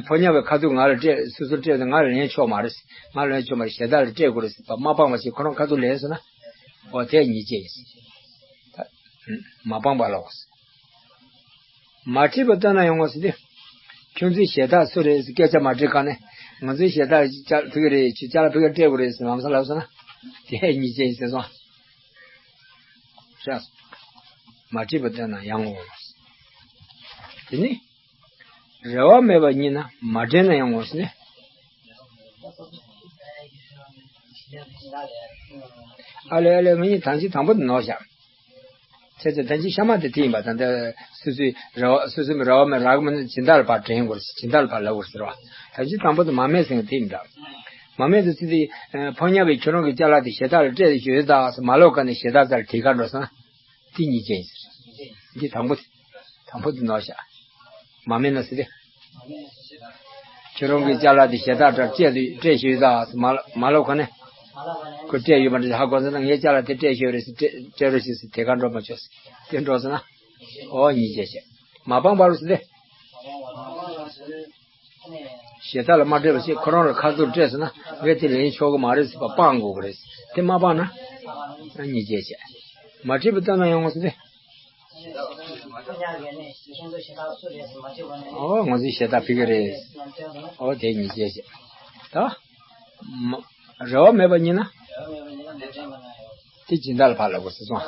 ཕོ་ཉ་བའི་ཁ་ཐུག་ང་ལ་སྤྲད། སོ་སོར་སྤྲད་དེ་ང་ལ་ལེན་ཆོག་མ་རེད། ང་ལ་ལེན་ཆོག་མ་རེད། ཞེ་དྲག་ལ་སྤྲད་དགོས་རེད་ཟེར་བ་མ་སྤངས་པ་ཞིག་ཁོ་རང་ཁ་ཐུག་ལེན་སོང་ན། འོ་དེ་ཉིས་བརྒྱས་ཡིན། ད་མ་སྤངས་པ་ལ་འོ་ཟེར། མ་དྲིས་པ་སྟོན་ན་ཡོང་ངོ་ཟེར་ཏེ། ཁྱོད་ཚོའི་ཞེ་དྲག་སུ་རེད་ཟེར་སྐད་ཆ་མ་དྲིས་ག་ནས། ང་ཚོའི་ཞེ་དྲག་ཅ་ཕ་གི་རེད། ཁྱོད་ཅ་ལག་ཕ་གི་སྤྲད་དགོས་རེད་ཟེར་ལམ་སང་ལབ་སོང་ན། དེ་ཉིས་བརྒྱས་ཡིན་ཟེར་སོང་། ཤག་མ་དྲིས་པ་སྟོན་ན་ཡོང་ངོ་། དེ་ནི། རེ་བ་མེད་པ་ཉིད་ན་མ་དྲན་ན་ཡོང་ངོ་ཟེར་ནས། ཨ་ལེ་ཨ་ལེ། ང་གཉིས་ཐང་ཅིག་དང་པོ་དེ་ནོར་བཞག་ཁྱེད་ཚོས་ཐང་ཅིག་ཤ་མ་དེ་དེ་ཡིན་པ་ད་ལྟ་སོ་སོའི་རེ་བ་སོ་སོའི་རེ་བ་མེད་རག་མ་ནི་སྦྱིན་བདག་ལ་ཕར་དྲན་དགོས། སྦྱིན་བདག་ལ་ཕར་ལབ་དགོས་ཟེར་བ། ཐང་ཅིག་དང་པོ་དེ་མ་སྨད་ཟེར་མཁན་དེ་ཡིན་འདྲ། མ་སྨད་དེ་ཚེ་དེ་ཕོ་ཉ་བའི་ཁྱོད་རང་གི་ཅ་ལག་དེ་ཞེ་དྲག་ལ་སྤྲད་ཡོད་ད་ཟེར་མ་ལབ་ག་ནས་ཞེ་དྲག་རྩ་ལ་དེ་ག་འགྲོ་སོང་ན། དེ་ཉིས་བརྒྱས་ཡིན་ཟེར། འདི་དང་པོ་དེ། དང་པོ་དེ་ནོར་བཞག་མ་སྨད་ན་ཟེར་ཏེ། ཁྱོད་རང་གི་ཅ་ལག་དེ་ཞེ་དྲག་སྤྲད་སྤྲད་སྤྲད་ཞུས་ད་ཟེར་མ་མ་ལབ་ག་ནས། ཁོ་སྤྲད་ཡོད་པ་འདྲ་ཧ་གོ་སོང་ན་ངའི་ཅ་ལག་དེ་སྤྲད་ཞུས་རེད་ཟེར་སྤྲད་སྤྲད་རོགས་ཞུ་ཟེར་དེ་ག་འགྲོ་མ་ཆོག་ཟེར། དེ་འགྲོ་སོང་ན། ཨོ་ཉིས་བརྒྱས་བྱས། མ་སྤངས་པ་རུ་ཟེར་ཏེ། ཞེ་དྲག་ལ་མ་སྤྲད་པ་ཞིག་ཁོ་རང་ལ་ཁ་ཐུག་སྤྲད་སོང་ན་ངས་དེ་ལེན་ཆོག་གི་མ་རེད་ཟེར་བ་སྤང་དགོས་ཀྱི་རེད། དེ་མ་སྤངས་ན་ཉིས་བརྒྱས་བྱས། མ་དྲིས་པ་སྟོན་ན་ཡོང་ངོ་ཟེར་ཏེ། ཨོ་ང་ཚོའི་ཞེ་དྲག་ཕ་གི་རེད། ཨོ་དེ་ཉིས་བརྒྱས་བྱས། ད་མ་རེ་བ་མེད་པ་ཉིད་ན་དེ་སྦྱིན་བདག་ལ་ཕར་ལབ་དགོས་ཟེར་སོང་།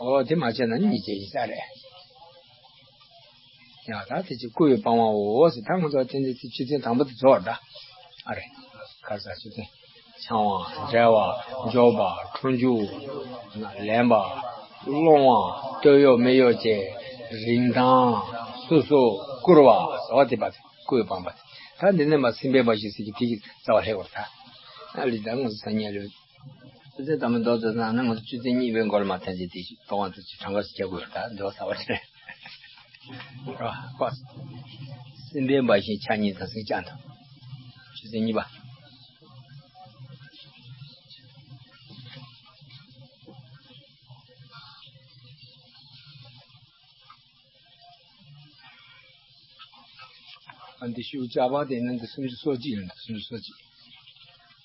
ཨོ་དེ་མ་བྱས་ན་ཉིས་བརྒྱས་ཡིན་ས་རེད། ཡང་ད་དེ་ཅིག་སྐུ་ཡི་སྤང་བའོ་ཟེར། ད་ང་ཚོ་དེ་འདྲ་ཚེ་ཆོས་ཚན་དང་པོ་དེ་རྫོགས་འདྲ། ཨ་རེ། ཁ་ས་ཆོས་ཚན། འཆང་བ། འབྲལ་བ། འཇོག་པ། འཁྲུལ་འཇུག་ལེན་པ། སློང་བ། སྟོད་གཡོགས་སྨད་གཡོགས་བཅས། རིན་ཐང་། སོ་སོ། བཀུར་བ། ཟེར་བ་དེ་པ་དེ་སྐུ་ཡི་སྤང་བ་དེ། ད་འདི་ནས་མ་སེམས་དཔའི་འབའ་ཞིག་ཟེར་གྱི་དེ་གི་རྩ་བ་ལྷེ་བར་ད། ཨ་ལི་ད་ང་ཚོ་སང་ཉིན་ལོས། ཆོས་ཚན་དང་པོ་མདོ་རྩ་ན་ང་ཚོ་ཆོས་ཚན་གཉིས་པའི་མགོ་ལ་མ་ཐོན་ཅིག་དེ་ཞིག་གཏོང་བ་ཚོ་ཅིག་གྲངས་ཀ་ཞིག་རྒྱག་དགོས་ཡོད་ད་འདོད་ས་བ་རེད། རོ་ཧ་གོ། སེམས་དཔའི་འབའ་ཞིག་ཆ་གཉིས་དང་སེམས་ཅན་དང་། ཆོས་ཚན་གཉིས་པ། ཨ་འདི་ཤུགས་ཅག་པ་དེ་ནི་འདི་སུམ་ཅུ་སོ་གཅིག་ཡིན་འདུག་སུམ་ཅུ་སོ་གཅིག་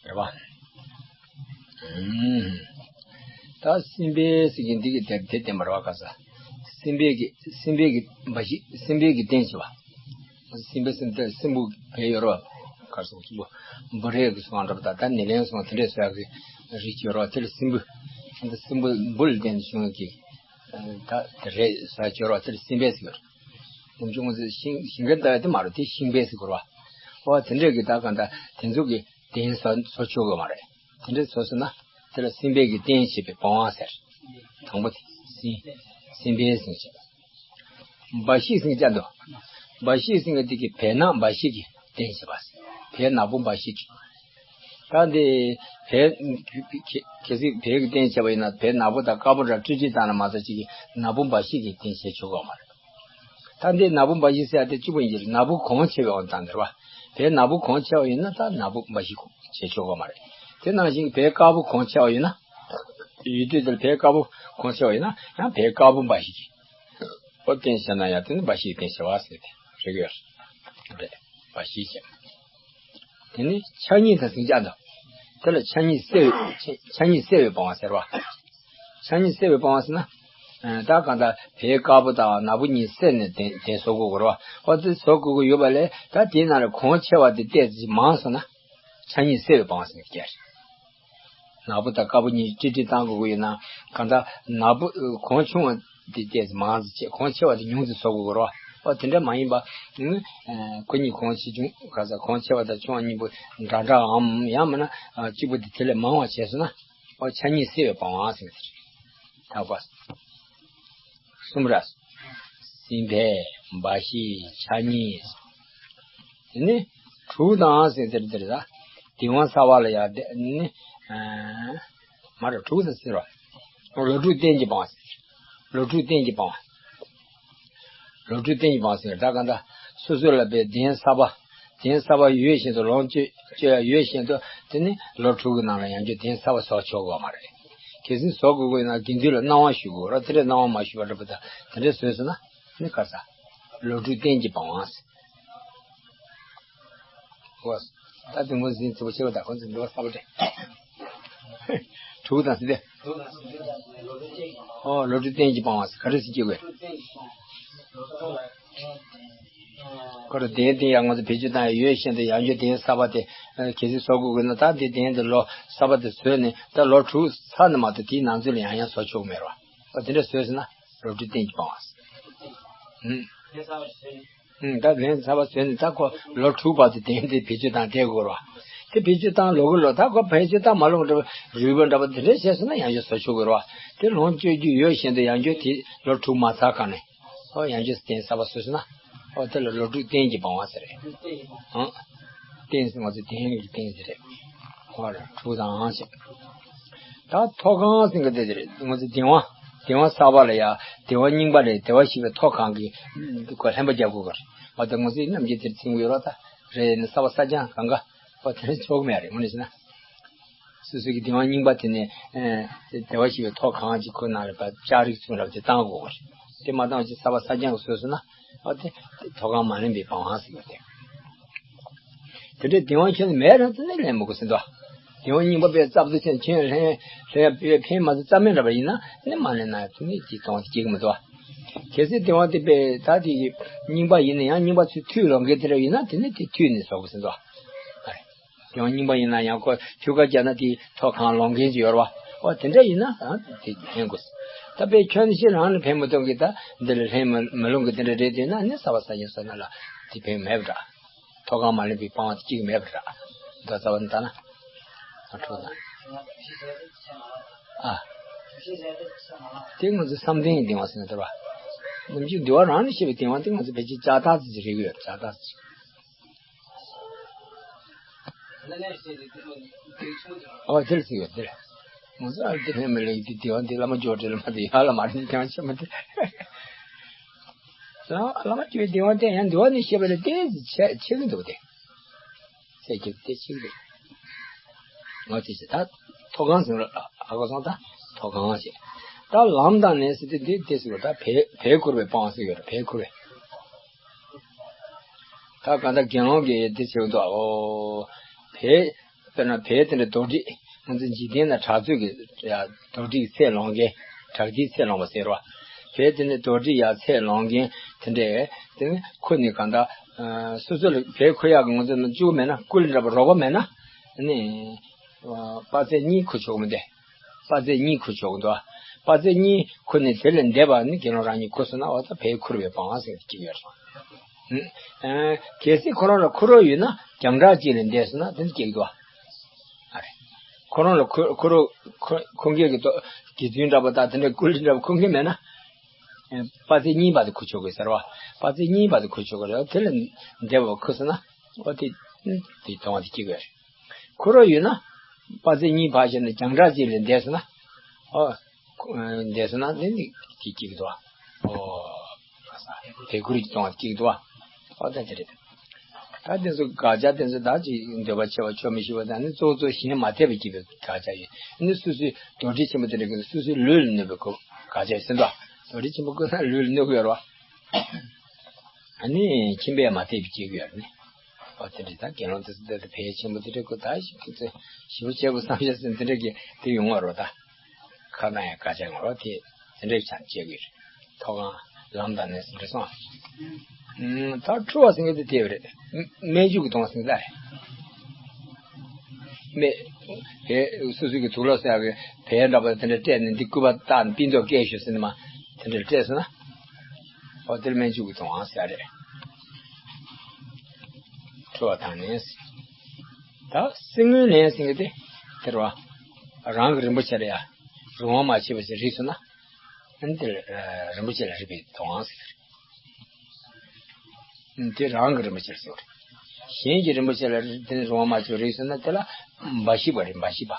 རེད་པ། ཨུམ། ད་སེམས་དཔའི་ཟེར་གྱི་འདི་གི་དེབ་དེ་བསྟན་པ་རེད་པ། ག་ས། སེམས་དཔའི་གི་སེམས་དཔའི་གི་འབའ་ཞིག་སེམས་དཔའི་གི་རྟེན་ཞེས་པ། སེམས་དཔའི་སེམས་དཔའ་སེམས་བུ་བས་ཡོད་རེད་པ། ག་ས་སེམས་བུ་འབུ་རས་ཀྱི་སོང་འགྲོ་པ་ད་ད་ནི་ལེན་སོང་དེ་འདྲས་སོ་ཡག་གི་རིགས་ཡོད་རེད་པ། དེ་ལ་སེམས་བུ། ད་སེམས་བུ་འབུ་ལ་བརྟེན་ནས་བྱུང་གི་ད་དེ་རེད་ཟེར་སྦྱོར་བ་དེར་སེམས་དཔའ་ཟེར་གྱི་རེད། ནམ་རྒྱུན་ང་ཚོས་ཤིང་ཤིང་ཀར་ལྟ་བ་དེ་མ་རེད། དེ་ཤིང་དཔའ་ཟེར་དགོས་རེད་པ། འོ་དེ་འདྲས་ཀྱི་ད་གང་ལྟར་དེ་ཚོ་གི་གདན་ས་བཟོ་ཆོག་གི་མ་རེད། དེ་འདྲས་བཟོས་སོང་ན་ དེ་ལ་སྲིན་བལ་གྱི་རྟེན་བྱེད་པའི་བང་བ་ཟེར། དང་པོ་དེ་སྲིན། སྲིན་བལ་ཟེར་བྱས། འབའ་ཞིག་ཟེར་བྱ་འདུག་འབའ་ཞིག་ཟེར་གྱི་དེ་གི་བལ་ནག་འབའ་ཞིག་གི་རྟེན་བྱེད་པ། བལ་ནག་པོ་འབའ་ཞིག་གི། ད་འདི་བལ་གལ་སྲིད་བལ་གྱི་རྟེན་བྱེད་པ་ཡིན་ན། བལ་ནག་པོ་དང་དཀར་པོ་འདྲ་ཀྲིག་ཀྲིག་བཏང་ན་མ་ཚད་ཅིག་གི་ནག་པོ་འབའ་ཞིག་གི་རྟེན་བྱེད་ཆོག་གི་མ་རེད། ད་འདི་ནག་པོ་འབའ་ཞིག་ཟེར་ཡ་དེ་གཅིག་པོ་ཡིན་གྱི་རེད། ནག་པོ་གོང་ཆེ་བའི་དབང་དུ་བཏང་འདིར་བ། བལ་ནག་པོ་གོང་ཆེ་བ་ཡིན་ན་ད་ནག་པོ་འབའ་ཞིག་བྱེད་ཆོག་གི་མ་རེད། དེ་ནང་བཞིན་བལ་དཀར་པོ་གོང་ཆེ་བ་ཡིན་ན། ཡུལ་དུས་དེར་བལ་དཀར་པོ་གོང་ཆེ་བ་ཡིན་ན་ཡང་བལ་དཀར་པོ་འབའ་ཞིག་གི། ཨོ་རྟེན་བྱས་ན་ཡང་དེ་ནི་འབའ་ཞིག་རྟེན་བྱེད་པ་ཟེར་ཏེ་རིགས་ཡོད་རེད། འབའ་ཞིག་བྱས། དེ་ནི་ཆ་གཉིས་དང་ཟིང་ཆ་འདུག་དེ་ལ་ཆ་གཉིས་བསྲེ་བའི་ཆ་གཉིས་བསྲེ་བའི་བང་བ་ཟེར་བ། ཆ་གཉིས་བསྲེ་བའི་བང་བ་ཟེར་ན། ཨ་ད་གང་ལྟར་བལ་དཀར་པོ་དང་ནག་པོ་གཉིས་བསྲེས་ནས་དེ་དེ་བཟོ་དགོས་ཀྱི་རེད་བ། ཨོ་དེ་བཟོ་དགོས་ཀྱི་ཡོད་པ་ལས་ད་དེའི་ནང་ལ་གོང་ཆེ་བ་དེ་ཏོག་ཙམ་མང་སོང་ན། ཆ་གཉིས་བསྲེ་བའི་བང་བ་ཟེར་གྱི་རེད། ནག་པོ་དང་དཀར་པོ་གཉིས་ཀྲིག་ཀྲིག་བཏང་དགོས་ཀྱི་ཡོད་ན། གང་ལྟར་ནག་པོ་གོང་ཆུང་བ་དེ་ཏོག་ཙམ་མང་ཙམ་བྱས། གོང་ཆེ་བ་དེ་ཉུང་ཙམ་བཟོ་དགོས་ཀྱི་རེད་བ། ཨོ་དེ་འདྲ་མ་ཡིན་པ། ཨ་ཁོ་གཉིས་གོང་ཆེ་ཆུང་ག་ས་གོང་ཆེ་བ་དང་ཆུང་བ་གཉིས་པོ་འདྲ་འདྲའམ། ཡང་མིན་ན་ཨ་གཅིག་པོ་དེ་དེ་ལས་མང་བ་བྱས་སོང་ན། ཨོ་ཆ་གཉིས་བསྲེ་བའི་བང་བ་ཟེར་གྱི་རེད། ད་གོ། གསུམ་ར། སྲིན་བལ་འབའ་ཞིག་ཆ་གཉིས། དེ་ནི་དྲུག་དང་ཟེར་དེར་དེར་ད། དེ་བང་གསར་པ་ལ་ཡང་དེ་ནི། ཨ་མ་ར་དྲུག་དང་ཟེར་བ། ལོ་དྲུག་རྟེན་གྱི་བང་། ལོ་དྲུག་རྟེན་གྱི་བང་། ལོ་དྲུག་རྟེན་གྱི་བང་ཟེར་ད་ག་ད། སོ་སོ་ལ་བའི་གདན་གསར་པ། གདན་གསར་པ་ཡོད་བཞིན་དུ་ལོངས་སྤྱོད་སྤྱོད་ཡ་ཡོད་བཞིན་དུ། དེ་ནི་ལོ་དྲུག་གི་ནང་ལ་ཡང་བསྐྱར་གདན་གསར་པ་བཟོ་ཆོག་གི་མ་རེད། གལ་སྲིད་བཟོ་དགོས་དགོས་ན་དགེ་འདུན་ལ་གནང་བ་ཞུ་དགོས་ར། དེ་འདྲའི་གནང་བ་མ་ཞུས་པ་འདྲ་པོ་ད་དེ་འདྲ་བཟོས་སོང་ན་ནི་ག་ས། ལོ་དྲུག་རྟེན་གྱི་བང་བ་ཟེར། ཨོ། ད་དུང་ངོས་འཛིན་རྩིས་པོ་ཆེ་བ་དང་ཁོང་ཚོ་འདི་བ་གསར་པ་རེད། དྲུག་དང་ཟེར་ཏེ། ཨོ་ལོ་དྲུག་རྟེན་གྱི་བང་བ་ཟེར་ག་རེ་ཟེར་གྱི་དགོས། ཁོ་ར་གདན་དེ་ཡང་ང་ཚོ་བེད་སྤྱོད་བཏང་ཡ་ཡོད་བཞིན་དུ་ཡང་བསྐྱར་གདན་གསར་པ་དེ་གལ་སྲིད་བཟོ་དགོས་དགོས་ན། ད་དེ་གདན་དེ་ལོ་གསར་པ་དེ་བཟོས་ནས་ད་ལོ་དྲུག་ཚར་ནས་མ་གཏོགས་དེའི་ནང་ཚུད་ལ་ཡང་ཡང་བཟོ་ཆོག་གི་མེད་རོ། ཨོ་དེ་འདྲ་བཟོས་ཟེར་ན་ལོ་དྲུག་རྟེན་གྱི་བང་བ་ཟེར། ཨུམ། ཨུམ། ད་གདན་གསར་པ་བཟོས་ནས་ད་ཁོ་ལོ་དྲུག་བར་དུ་གདན་དེ་བེད་སྤྱོད་བཏང་བསྡད་དགོས་རོ། དེ་བེད་སྤྱོད་བཏང་ལོ་གི་ལོ་ད་ཁོ་བེད་སྤྱོད་བཏང་མ་ལོ་འདྲ་རུལ་བ་འདྲ་པོ་དེ་འདྲ་བྱས་སོང་ན་ཡང་བསྐྱར་བཟོ་ཆོག་གི་རོ། དེ་ལོངས་སྤྱོད་རྒྱུ་ཡོད་བཞིན་དུ་ཡང་བསྐྱར་དེ་ལོ་དྲུག་མ་ཚར་གོང་ནས། ཨོ་ཡང་བསྐྱར་གདན་གསར་པ་བཟོས་སོང་ན། ཨོ་དེ་ལ་ལོ་དྲུག་རྟེན་གྱི་བང་བ་ཟེར་རེད། ཨང་། རྟེན་ཟེར་ང་ཚོ་གདན་གྱི་རྟེན་ཟེར་རེད། ཨོ་ར་དྲུག་དང་ཨང་ཞེས། ད་ཐོག་ཁང་ཟེར་གྱི་དེ་རེད། ང་ཚོ་གདན་བང་། གདན་བང་གསར་པ་ལ་ཡ་གདན་བང་རྙིང་པ་ལས་བདེ་བར་གཤེགས་པའི་ཐོག་ཁང་གི་ཁོ་ལྷན་པ་རྒྱག་དགོས་གི་རེད། ཨོ་ད་ང་ཚོའི་རྣམ་རྒྱལ་དེར་ཚིམ་གྱི་ཡོད་རོགས་ད། རེད་ནི་གསར་པ་གསར་རྐྱང་གང་ག་ཨོ་དེ་རིང་ཆོག་མེད་རེད། དངོས་གནས་བྱས་ན། སོ་སོ་གི་གདན་བང་རྙིང་པ་དེ་ནས་ཨེ་བདེ་བར་གཤེགས་པའི་ཐོག་ཁང་གི་ཁོ་ནང་ལ་ཕར་ལྕགས་རིགས་ཚུན་རབ་དེ་བཏང་དགོས་པ་རེད། དེ་མ་བཏང་ཅིག་གསར་པ་གསར་རྐྱང་གི་བཟོས་སོང་ན། ཨོ་དེ་དེ་ཐོག་ཁང་མ་ལེན་པའི་བང་བ་ཟེར་གྱི་ཡོད་དེ། དེ་འདྲའི་གདན་བང་ཁྱོན་ནས་མེད་ར་དེ་ནས་ལེན་མི་དགོས་ཟེར་འདུག་གདན་བང་རྙིང་པ་དཔེ་རྩ་བ་ཏུ་ཁྱོན་ཁྱོན་ལེན་ལེན་ཡ་དཔེ་ཕན་མ་ཚད་རྩ་མེད་འདྲ་པ་ཡིན་ན་ནི་མ་ལེན་ན་དེ་ནས་ཅིག་གཏོང་བ་དེ་སྐྱེ་གི་མི་འདུག་གལ་སྲིད་གདན་བང་དེ་དཔེ་ད་དེ་རྙིང་པ་ཡིན་ན་ཡང་རྙིང་པ་ཚོའི་མཐུད་ལོག་མཁན་དེ་འདྲ་ཡིན་ན་དེ་ནས་དེ་མཐུད་ནས་བཟོ་དགོས་ཟེར་འདུག་གདན་བང་རྙིང་པ་ཡིན་ན་ཡང་ཁོ་མཐུད་ཁ་རྒྱག་ན་དེ་ཐོག་ཁང་ལོག་མཁན་ཅིག་ཡོད་རེད་བ། ཨོ་དེ་འདྲ་ཡིན་ན་ཨ་དེ་ལེན་དགོས། ད་དཔེ་ཁྱོན་ནས་ཤི་རང་ལ་ཕན་མི་ཐོགས་མཁན་ད་འདི་ལ་ལེན་མི་མི་ལོང་གི་དེ་འདྲ་རེད་དེ་ན་ནི་གསར་པ་གསར་རྐྱང་བཟོས་ན་ལ་དེ་ཕན་མེད་པ་འདྲ། ཐོག་ཁང་མ་ལེན་པའི་བང་བ་དེ་གཅིག་མེད་པ་འདྲ། མདོ་རྩ་བ་ནས་བལྟས་ན། ཨ་འཕྲོ་ན། ཨ། དེ་ང་ཚོ་བསམ་གཏན་གྱི་གདན་བང་ཟེར་ན་དེ་རེད་བ། ནམ་རྒྱུན་འདི་བ་རང་ནས་བཤད་པའི་གདན་བང་དེ་ང་ཚོ་ཕལ་ཆེར་ལྕགས་ཐག་ཙམ་ཅིག་རེད་ཀྱི་ཡོད། ལྕགས་ཐག་ཙམ་ཅིག་ཨོ་དེར་ཟེར་ཡོད་དེར། ང་ཚོ་ཨ་དེ་ཕན་མི་ལེགས་དེ་དེ་བ་དེ་བླ་མ་ཇོ་བྲེ་ལ་མ་དེ་ཡ་ལ་མ་རེད་ཀྱང་ཆེ་མ་དེ། ལ་བླ་མ་ཇོ་དེ་བ་དེ་ཡང་དེ་བ་ནས་བཤད་པ་ལས་ཏོག་ཙམ་ཆེ་ཆེ་གི་འདུག་དེ། ཚད་ཀྱི་དེ་ཆེ་གི་འདུག་ང་དེ་ཟེར་ད་ཐོག་ཁང་ཟེར་ལ་ཨ་གོ་སོང་ད་ཐོག་ཁང་ཟེར། ད་ལམ་དང་ནས་ཟེར་དེ་དེ་དེ་ཟེར་བ་ད་བལ་བལ་ཁུར་བའི་བང་ཟེར་ཡོད་རེད། བལ་ཁུར་བའི། ད་གང་ལྟར་དགེ་སློང་གིས་དེ་བྱེད་འདུག་ཨོ། བལ། དཔེར་ན་བལ་དེ་འདྲ་རྡོག་སྒྲིག་ང་ཚོ་འཇིག་རྟེན་ན་དྲག་རྩུབ་ཀྱི་ཡ་རྡོག་སྒྲིག་ཚད་ལོངས་མཁན། དྲག་སྒྲིག་ཚད་ལོངས་པ་ཟེར་བ། བལ་དེ་ནི་རྡོག་སྒྲིག་ཡ་ཚད་ལོངས་མཁན་དེ་འདྲས་དེ་ནི་ཁོ་ནི་གང་ལྟར་སོ་སོ་ལ་བལ་ཁུར་ཡག་གི་ང་ཚོ་ནི་བཅུག་མེད་ན་སྐུ་ལ་འདྲ་པོ་རོགས་པ་མེད་ན་ནི། དཔག་ཚད་གཉིས་ཁུར་ཆོག་མི་འདུག་དཔག་ཚད་གཉིས་ཁུར་ཆོག་འདུག་དཔག་ཚད་གཉིས་ཁུར་ནས་དེ་ལས་འདས་པ་ནི་དགེ་སློང་རང་ཉིད་ཁུར་སོང་ན་འོ་ད་བལ་ཁུར་བའི་བང་བ་ཟེར་གྱི་ཡོད་རེད། ཨ། གལ་སྲིད་ཁོ་རང་ལ་ཁུར་རོགས་ཡོད་ན་རྒྱང་གྲགས་གཅིག་ལས་འདས་སོང་ན་དེ་ནི་སྐྱེ་གི་འདུག་ཨ་རེད། ཁོ་རང་ལ་ཁོ་ཁོ་རང་ཁོ་ཁོ་སྐད་ཀྱི་དོ་དགེ་ཚུལ་འདྲ་པོ་དང་དེ་འདྲའི་ཀུ་ལི་འདྲ་པོ་ཁོ་སྐད་མེད་ན། ཨེ། དཔལ་བརྩེགས་གཉིས་པ་དེ་ཁུར་ཆོག་གི་ཟེར་བ། དཔལ་བརྩེགས་གཉིས་པ་དེ་ཁུར་ཆོག་གི་རེད། དེ་ལ་འདས་པ་ཁུར་སོང་ན། ཨོ་དེ། དེ་དང་བ་དེ་སྐྱེ་གི་རེད། ཁོ་རང་ཡོད་ན། དཔལ་བརྩེགས་གཉིས་ཕར་བཞག་ནས་རྒྱང་གྲགས་གཅིག་ལ་འདས་སོང་ན། ཨོ། འདས་སོང་ན་དེ་ནི་དེ་སྐྱེ་གི་འདུག་བ། ཨོ། དེ་ཁུར་གྱི་དང་བ་སྐྱེ་གི་འདུག་བ། ཨོ་ད་དེ་རེད། ད་དེ་ཚོ་དགག་བྱ་དེ་ཚོ་ད་ཅིག་འདོད་པ་ཆེ་བ་ཆོག་མི་ཤེས་པ་དང་ནི་གཙོ་བོ་གཙོ་གཞི་ནས་མ་འཐད་པའི་སྐྱེས་པའི་དགག་བྱ་ཡིན། ནི་སོ་སོའི་རྡོ་རྗེ་ཆེན་པོ་དེ་འདྲ་གི་སོ་སོའི་ལུས་ལ་གནོད་པའི་གོ་དགག་བྱ་ཡིན་ཟེར་འདུག་རྡོ་རྗེ་ཆེན་པོ་ཀུན་ལ་ལུས་ལ་གནོད་ཀྱི་ཡོད་རེད་བ། ཨ་ནི་ཁྱིམ་པས་མ་འཐད་པའི་སྐྱེས་ཀྱི་ཡོད་རེད། ཨོ་དེ་འདྲ་ད་དགེ་སློང་དེ་ཚོ་དེ་ཕལ་ཆེན་པོ་དེ་འདྲ་གོ་ད་ཞིབ་ཀྱི་ཚེ་ཞིབ་པོ་བྱས་པ་བསམ་ཤེས་ཟེར་དེ་འདྲ་གི་དེ་ཡོང་བ་རེད་ད། ཁ་ན་ཡང་དགག་བྱ་ངོ་རོ་དེ་དེ་འདྲའི་ཆ་སྐྱེ་དགོས་རེད། ཐོག་ཁང་ལམ་དང་ནས་འདྲ་སོང་། ཨུམ། ད་འཁྲུལ་བ་ཟེར་མཁན་དེ་དེ་རེད། སྨན་བཅོས་ཀྱི་གཏོང་ཟེར་མཁན་དེ་རེད། སྨན། དེ་སོ་སོ་གི་དུག་ལོག་ཟེར་བའི་བལ་འདྲ་པོ་དེ་འདྲ་སྤྲད་ནས་འདི་སྐུད་པ་བཏགས་ནས་པིན་ཏོག་སྐད་ཞུ་ཟེར་ནས་མ་དེ་འདྲ་སྤྲད་སོང་ན། ཨོ་དེར་སྨན་བཅོས་ཀྱི་གཏོང་ཟེར་རེད། འཁྲུལ་བ་དང་ནས། ད་གསེར་དངུལ་ལེན་ཟེར་མཁན་དེ་དེ་རེད་བ། རང་གི་རིན་པོ་ཆེ་ལ་ཡ་རུང་བ་མ་བྱས་པ་ཞིག་རིག་སོང་ན། ཨ་ནི་དེ་ལ་རིན་པོ་ཆེ་ལ་རིག་པའི་དོན་ཟེར། དེ་རང་གི་རིན་པོ་ཆེ་ཟེར། གཞན་གྱི་རིན་པོ་ཆེ་ལ་དེ་ནི་རུང་བ་མ་བྱས་པ་རིག་སོང་ན་དེ་ལ་འབའ་ཞིག་པ་རེད། འབའ་ཞིག་པ།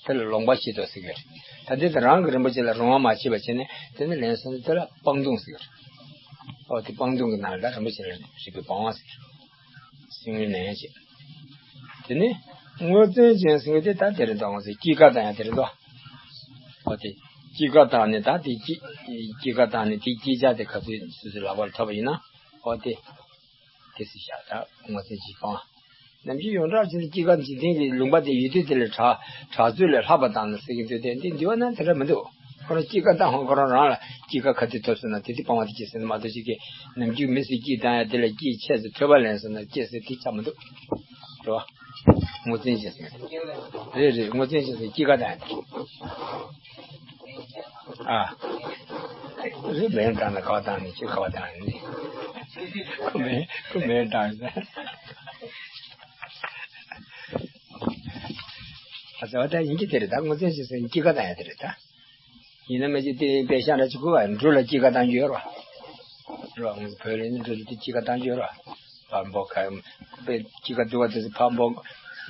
དེ་ལ་ལོངས་པ་ཞེས་སུ་ཟེར་གི་རེད། ད་དེ་དེ་རང་གི་རིན་པོ་ཆེ་ལ་རུང་བ་མ་བྱས་པ་བྱས་ནས་དེ་ནི་ལེན་སོང་ན་དེ་ལ་སྤང་ལྟུང་ཟེར་གི་རེད། ཨོ་དེ་སྤང་ལྟུང་གི་ནང་ལ་རིན་པོ་ཆེ་ལ་རིག་པའི་སྤང་བ་ཟེར། གསེར་དངུལ་ལེན་བྱེད། དེ་ནས་དངོས་བཙན་ཅན་ཟེར་མཁན་དེ་ད་དེ་རེད་འདུག་སྐྱེས་སྐར་དང་ཡང་དེ་རེད་འདུག་ཨོ་དེ། སྐྱེས་སྐར་དང་ནི་ད་དེ་སྐྱེས་སྐྱེས་སྐར་དང་ནི་དེ་སྐྱེས་ཆ་དེ་ག་ཚོད་སོ་སོའི་ལག་པར་ཐོབ་པ་ཡིན་ན། ཨོ་དེ། དེ་སྲིད་བཞག་ད་དངོས་བཙན་ཅན་སྤང་། ནམ་རྒྱུན་ཡོངས་གྲགས་ཅན་སྐྱེས་སྐར་འཇིག་རྟེན་གྱི་ལུང་པ་དེ་ཡུལ་དུས་དེ་ལ་གྲགས་གྲགས་ཚོད་ལས་ལྷག་པ་དང་ཟེར་གྱི་འདུག་སྟེ་འདི་འདི་བ་ན་དེ་འདྲ་མི་འདུག་ཁོ་རང་སྐྱེས་སྐར་བཏང་ཧོང་ཁོ་རང་རང་ལ་སྐྱེས་སྐར་ག་དུས་ཐོབ་སོང་ན་དེ་དུས་སྤང་བ་དེ་སྐྱེས་ཟེར་ན་མ་གཏོགས་ཅིག་གིས་ནམ་རྒྱུན་མི་ཚོས་སྐྱེས་བཏང་ཡ་དེ་ལ་སྐྱེས་ཆེ་ཚེ་ཐོས་པ་ལེན་སོང་ན་སྐྱེས་ཟེར་དེ་ཆགས་མི་འདུག་རེད་བ། དངོས་བཙན་ཅན་ཟེར། རེད་རེད། དངོས་བཙན་ཅན་ཟེར་སྐྱེས་སྐར་བཏང་ཡ་དེ། ཨ། རེད། མེ་བཏང་ན་ཁ་བ་བཏང་ནས་ཁྱོད་ཁ་བ་བཏང་ནས། ཁོ་མེ་ཁོ་མེ་བཏང་ཟེར། ཨ་ཙི་བ་ད་ཡིན་གྱི་དེ་རེད་ད། དངོས་བཙན་ཅན་ཟེར་སྐྱེས་སྐར་བཏང་ཡ་དེ་རེད་ད། ཡིན་ན་མ་གཞི་དེ་པད་ཤག་འདྲ་ཅིག་དགོས་པ་འབྲུ་ལ་སྐྱེས་སྐར་བཏང་རྒྱུ་ཡོད་རེད་བ། རེད་བ། བོད་ལ་ནི་འབྲུ་ལ་དེ་སྐྱེས་སྐར་བཏང་རྒྱུ་ཡོད་རེད་བ། ཕར་འབོ་ག་པད་སྐྱེས་སྐར་བསྡུ་བ་དེ་ཚོ་ཕར་འབོ།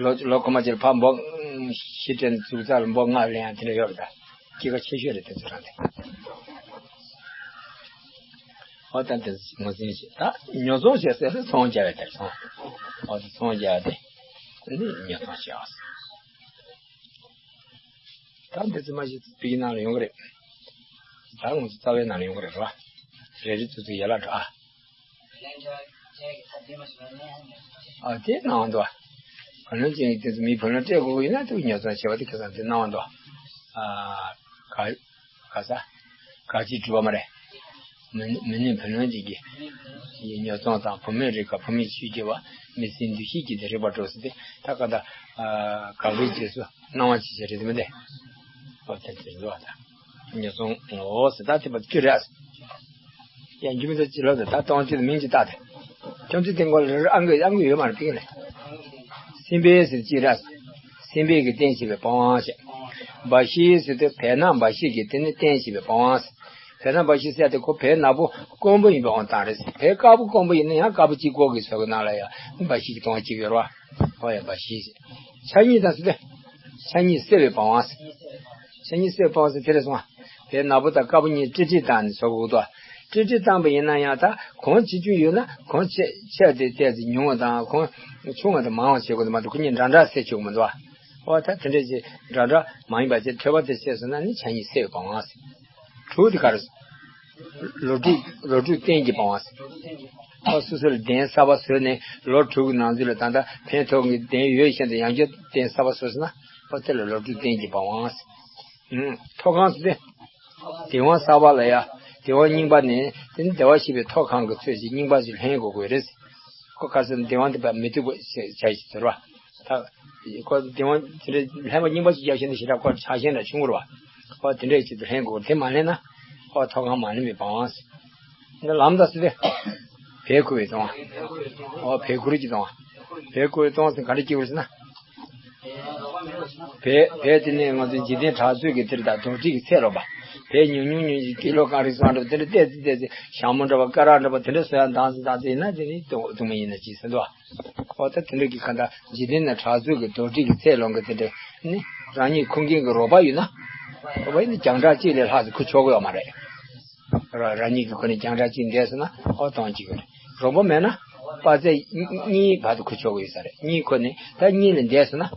ལོ་ལོ་གོང་མ་ཅིག་ལ་ཕར་འབོ་བཞི་སྤྲད་ནས་ཚུར་ཚར་ལ་འབོ་ལྔ་ལེན་ཡང་དེ་འདྲ་ཡོད་རེད་ད། སྐྱེས་སྐར་ཆེ་ཤོས་རེད་དེ་ཚོ་རང་དེ། ཨོ་ད་དེ་དངོས་བཙན་ཅན་ད་ཉོ་ཚོང་བྱེད་ཟེར་ཚོང་རྒྱག་ཡ་དེ་ཚོང་། ཨོ་དེ་ཚོང་རྒྱག་ཡ་དེ། དེ་ནི་ཉོ་ཚོང་བྱེད་ཨ། ད་འདི་ཚོ་མ་གཞི་བོད་ཀྱི་ནང་ལ་ཡོང་གི་རེད། ད་ང་ཚོ་རྩ་བའི་ནང་ལ་ཡོང་གི་རེད་ར། རེ་རེ་ཚོ་ཚོ་ཡ་ལ་འགྲོ་ཨ། ཨ་དེ་སྣང་བ་འདུག་ཨ། བུ་ལོན་ཅན་གྱི་དེ་ཚོ་མི་བུ་ལོན་སྤྲད་དགོས་ཀྱི་ཡིན་ན་དེ་ཉོ་ཚོང་བྱེད་པ་དེ་ཁ་སང་དེ་སྣང་བ་འདུག་ཨ། ག་ག་ས། ག་ཅི་སྒྲུབ་པ་མ་རེད། མི་མི་ནི་བུ་ལོན་ཅན་གྱི་ཉོ་ཚོང་དང་བུད་མེད་རིགས་ཀ་བུད་མེད་ཆོས་སྐྱེ་བ་མི་ཚེའི་འདུ་ཤེས་ཀྱི་དེ་རིག་པ་འགྲོ་ཟེར་ཏེ་ད་ག་ད་ག་བའི་རྗེས་སུ་སྣང་བ་ཅི་བྱེད་རེད་མི་འདི། ཨོ་དེ་ཚོ་འགྲོ་བ་དང་ཉོ་ཚོང་ངོ་བོ་ཟེར་ད་དེ་པ་ཅི་རེད། ཡང་རྒྱུ་མི་ཚོ་ཅི་ལབ་ད་ད་སྟོང་ཅི་མིང་ཅི་བཏགས་ཏེ། ཁྱོད་ཚོ་དེ་མགོ་ལ་རེ་རེ་ཨང་ཀི་ཨང་ཀི་ཡོད་མ་རེད་པིན་ལེ། སྲིན་པོའི་ཟེར་ཅི་རེད། སྲིན་པོའི་གི་རྟེན་བྱེད་པའི་པ་ཝང་བྱས། འབའ་ཞིག་ཟེར་དུས་བལ་ནག་འབའ་ཞིག་གི་དེ་ནི་རྟེན་བྱེད་པའི་པ་ཝང་ཟེར། བལ་ནག་འབའ་ཞིག་ཟེར་དེ་ཁོ་བལ་ནག་པོ་དཀོན་པོ་ཡིན་པའི་དབང་དང་རེད་ཟེར། བལ་དཀར་པོ་དཀོན་པོ་ཡིན་ན་ཡང་དཀར་པོ་གཅིག་པོ་གི་ཚོད་ཀྱི་ནང་ལ་ཡང་འབའ་ཞིག་གི་དོན་གཅིག་ཡོད་རེད་བ། ཨོ་ཡ་འབའ་ཞིག་ཟེར། ཆ་གཉིས་དང་ཟེར་དུས། ཆ་གཉིས་བསྲེ་བའི་པ་ཝང་ཟེར། ཆ་གཉིས་བསྲེ་བའི་པ་ཝང་ཟེར་དེ་རེད་སོང་བ། བལ་ནག་པོ་དང་དཀར་པོ་གཉིས་ཀྲིག་ཀྲིག་བཏང་ནས་ཚོད་དགོས་འདུག་ཀྲིག་ཀྲིག་བཏང་པ་ཡིན་ན་ཡང་ད་གོང་ཆེ་ཆུང་ཡོད་ན་གོང་ཆེ་ཆེ་དེ་ཏོག་ཙམ་ཉུང་བ་དང་གོང་ཆུང་བ་དེ་མང་བ་བྱེད་དགོས་འདུག་མ་གཏོགས་ཁོ་གཉིས་འདྲ་འདྲ་བསྲེ་ཆོག་གི་མི་འདུག་བ། ཨོ་ད་དེ་འདྲ་ཅིག་འདྲ་འདྲ་མ་ཡིན་པ་ཅིག་ཐོས་པ་དེ་བྱས་སོང་ན་ནི་ཆ་གཉིས་བསྲེ་བའི་པ་ཝང་ཟེར། དྲུག་དེ་ག་རེ་ཟེར། ལོ་དྲུག་ལོ་དྲུག་རྟེན་གྱི་པ་ཝང་ཟེར། ཨོ་སོ་སོ་ལ་གདན་གསར་པ་བཟོས་ནས་ལོ་དྲུག་གི་ནང་ཚུད་ལ་ད་ལྟ་ཕན་ཐོགས་ཀྱི་གདན་ཡོད་བཞིན་དུ་ཡང་བསྐྱར་གདན་གསར་པ་བཟོས་ཟེར་ན་ཨོ་དེ་ལ་ལོ་དྲུག་རྟེན་གྱི་པ་ཝང་ཟེར། ཐོག་ཁང་ཟེར་ཏེ། དེ་དབང་གསར་པ་ལ་ཡ། དེ་དབང་རྙིང་པ་ནས་དེ་ནི་བདེ་བར་གཤེགས་པའི་ཐོག་ཁང་གི་ཚོད་ཅིག་རྙིང་པ་ཅིག་ལེན་དགོས་དགོས་རེད། ཁོ་ཁ་སང་བདེ་དབང་དེ་པ་མི་ཐུབ་པ་བྱ་ཞིག་ཟེར་བ། ད། ཁོ་བདེ་དབང་དེ་འདྲའི་ལྷན་པ་རྙིང་པ་ཅིག་རྒྱག་ཤེས་ན་ཞེ་དྲག་ཁོ་ཆགས་ཞེན་འདྲ་བྱུང་དགོས་རེད་བ། ཁོ་དེ་འདྲའི་ཅིག་ཏུ་ལེན་དགོས་དེ་མ་ལེན་ན། ཁོ་ཐོག་ཁང་མ་ལེན་པའི་བང་ཟེར། འདི་ལམ་ད་ཟེར་ཏེ། བལ་ཁུ་བའི་གཏོང་བ། ཨོ་བལ་ཁུ་རུ་གྱི་གཏོང་བ། བལ་ཁུ་བའི་གཏོང་བ་ཟེར་ག་འདྲ་སྐྱེ་དགོས་ཟེར་ན། བས་བས་དེ་ནས་ང་ཚོ་འཇིག་རྟེན་གྲགས་ཚོད་ཀྱི་དེར་དང་རྡོར་དྲིལ་གྱི་ཚད་ལོངས་པ། བས་ཉུང་ཉུང་ཉུང་ཉུང་ཀི་ལོ་གང་རེ་སོང་འདྲ་པོ་དེ་འདྲ་བལྟས་ཚེ་བལྟས་ཚེ་ཞྭ་མོ་འདྲ་པོ་སྐ་རགས་འདྲ་པོ་དེ་འདྲ་བཟོ་ཡ་འདང་ཚེ་འདང་ཚེ་ཡིན་ན་དེ་ནི་དུ་དུ་མ་ཡིན་ན་ཅི་ཟེར་འདུག་བ། ཨོ་ད་དེ་འདྲ་གི་གང་ལྟར་འཇིག་རྟེན་ན་གྲགས་ཚོད་ཀྱི་རྡོར་དྲིལ་གྱི་ཚད་ལོངས་ཀྱི་དེ་འདྲ་ནི་རང་ཉིད་ཁུངས་སྐྱེལ་གྱི་རོགས་པ་ཡོད་ན། རོགས་པ་ཡིན་ན་རྒྱང་གྲགས་གཅིག་ལས་ལྷག་ཙམ་ཁུར་ཆོག་གི་ཡོད་མ་རེད། རང་རང་ཉིད་ཀྱི་ཁོ་ནས་རྒྱང་གྲགས་གཅིག་འདས་སོང་ན་ཨོ་སྟོང་གཅིག་རེད། རོགས་པ་མེད་ན་དཔག་ཚད་གཉིས་བར་དུ་ཁུར་ཆོག་གི་ཡོད་ས་རེད། གཉིས་ཁོ་ནས་ད་གཉིས་ལས་འདས་སོང་ན།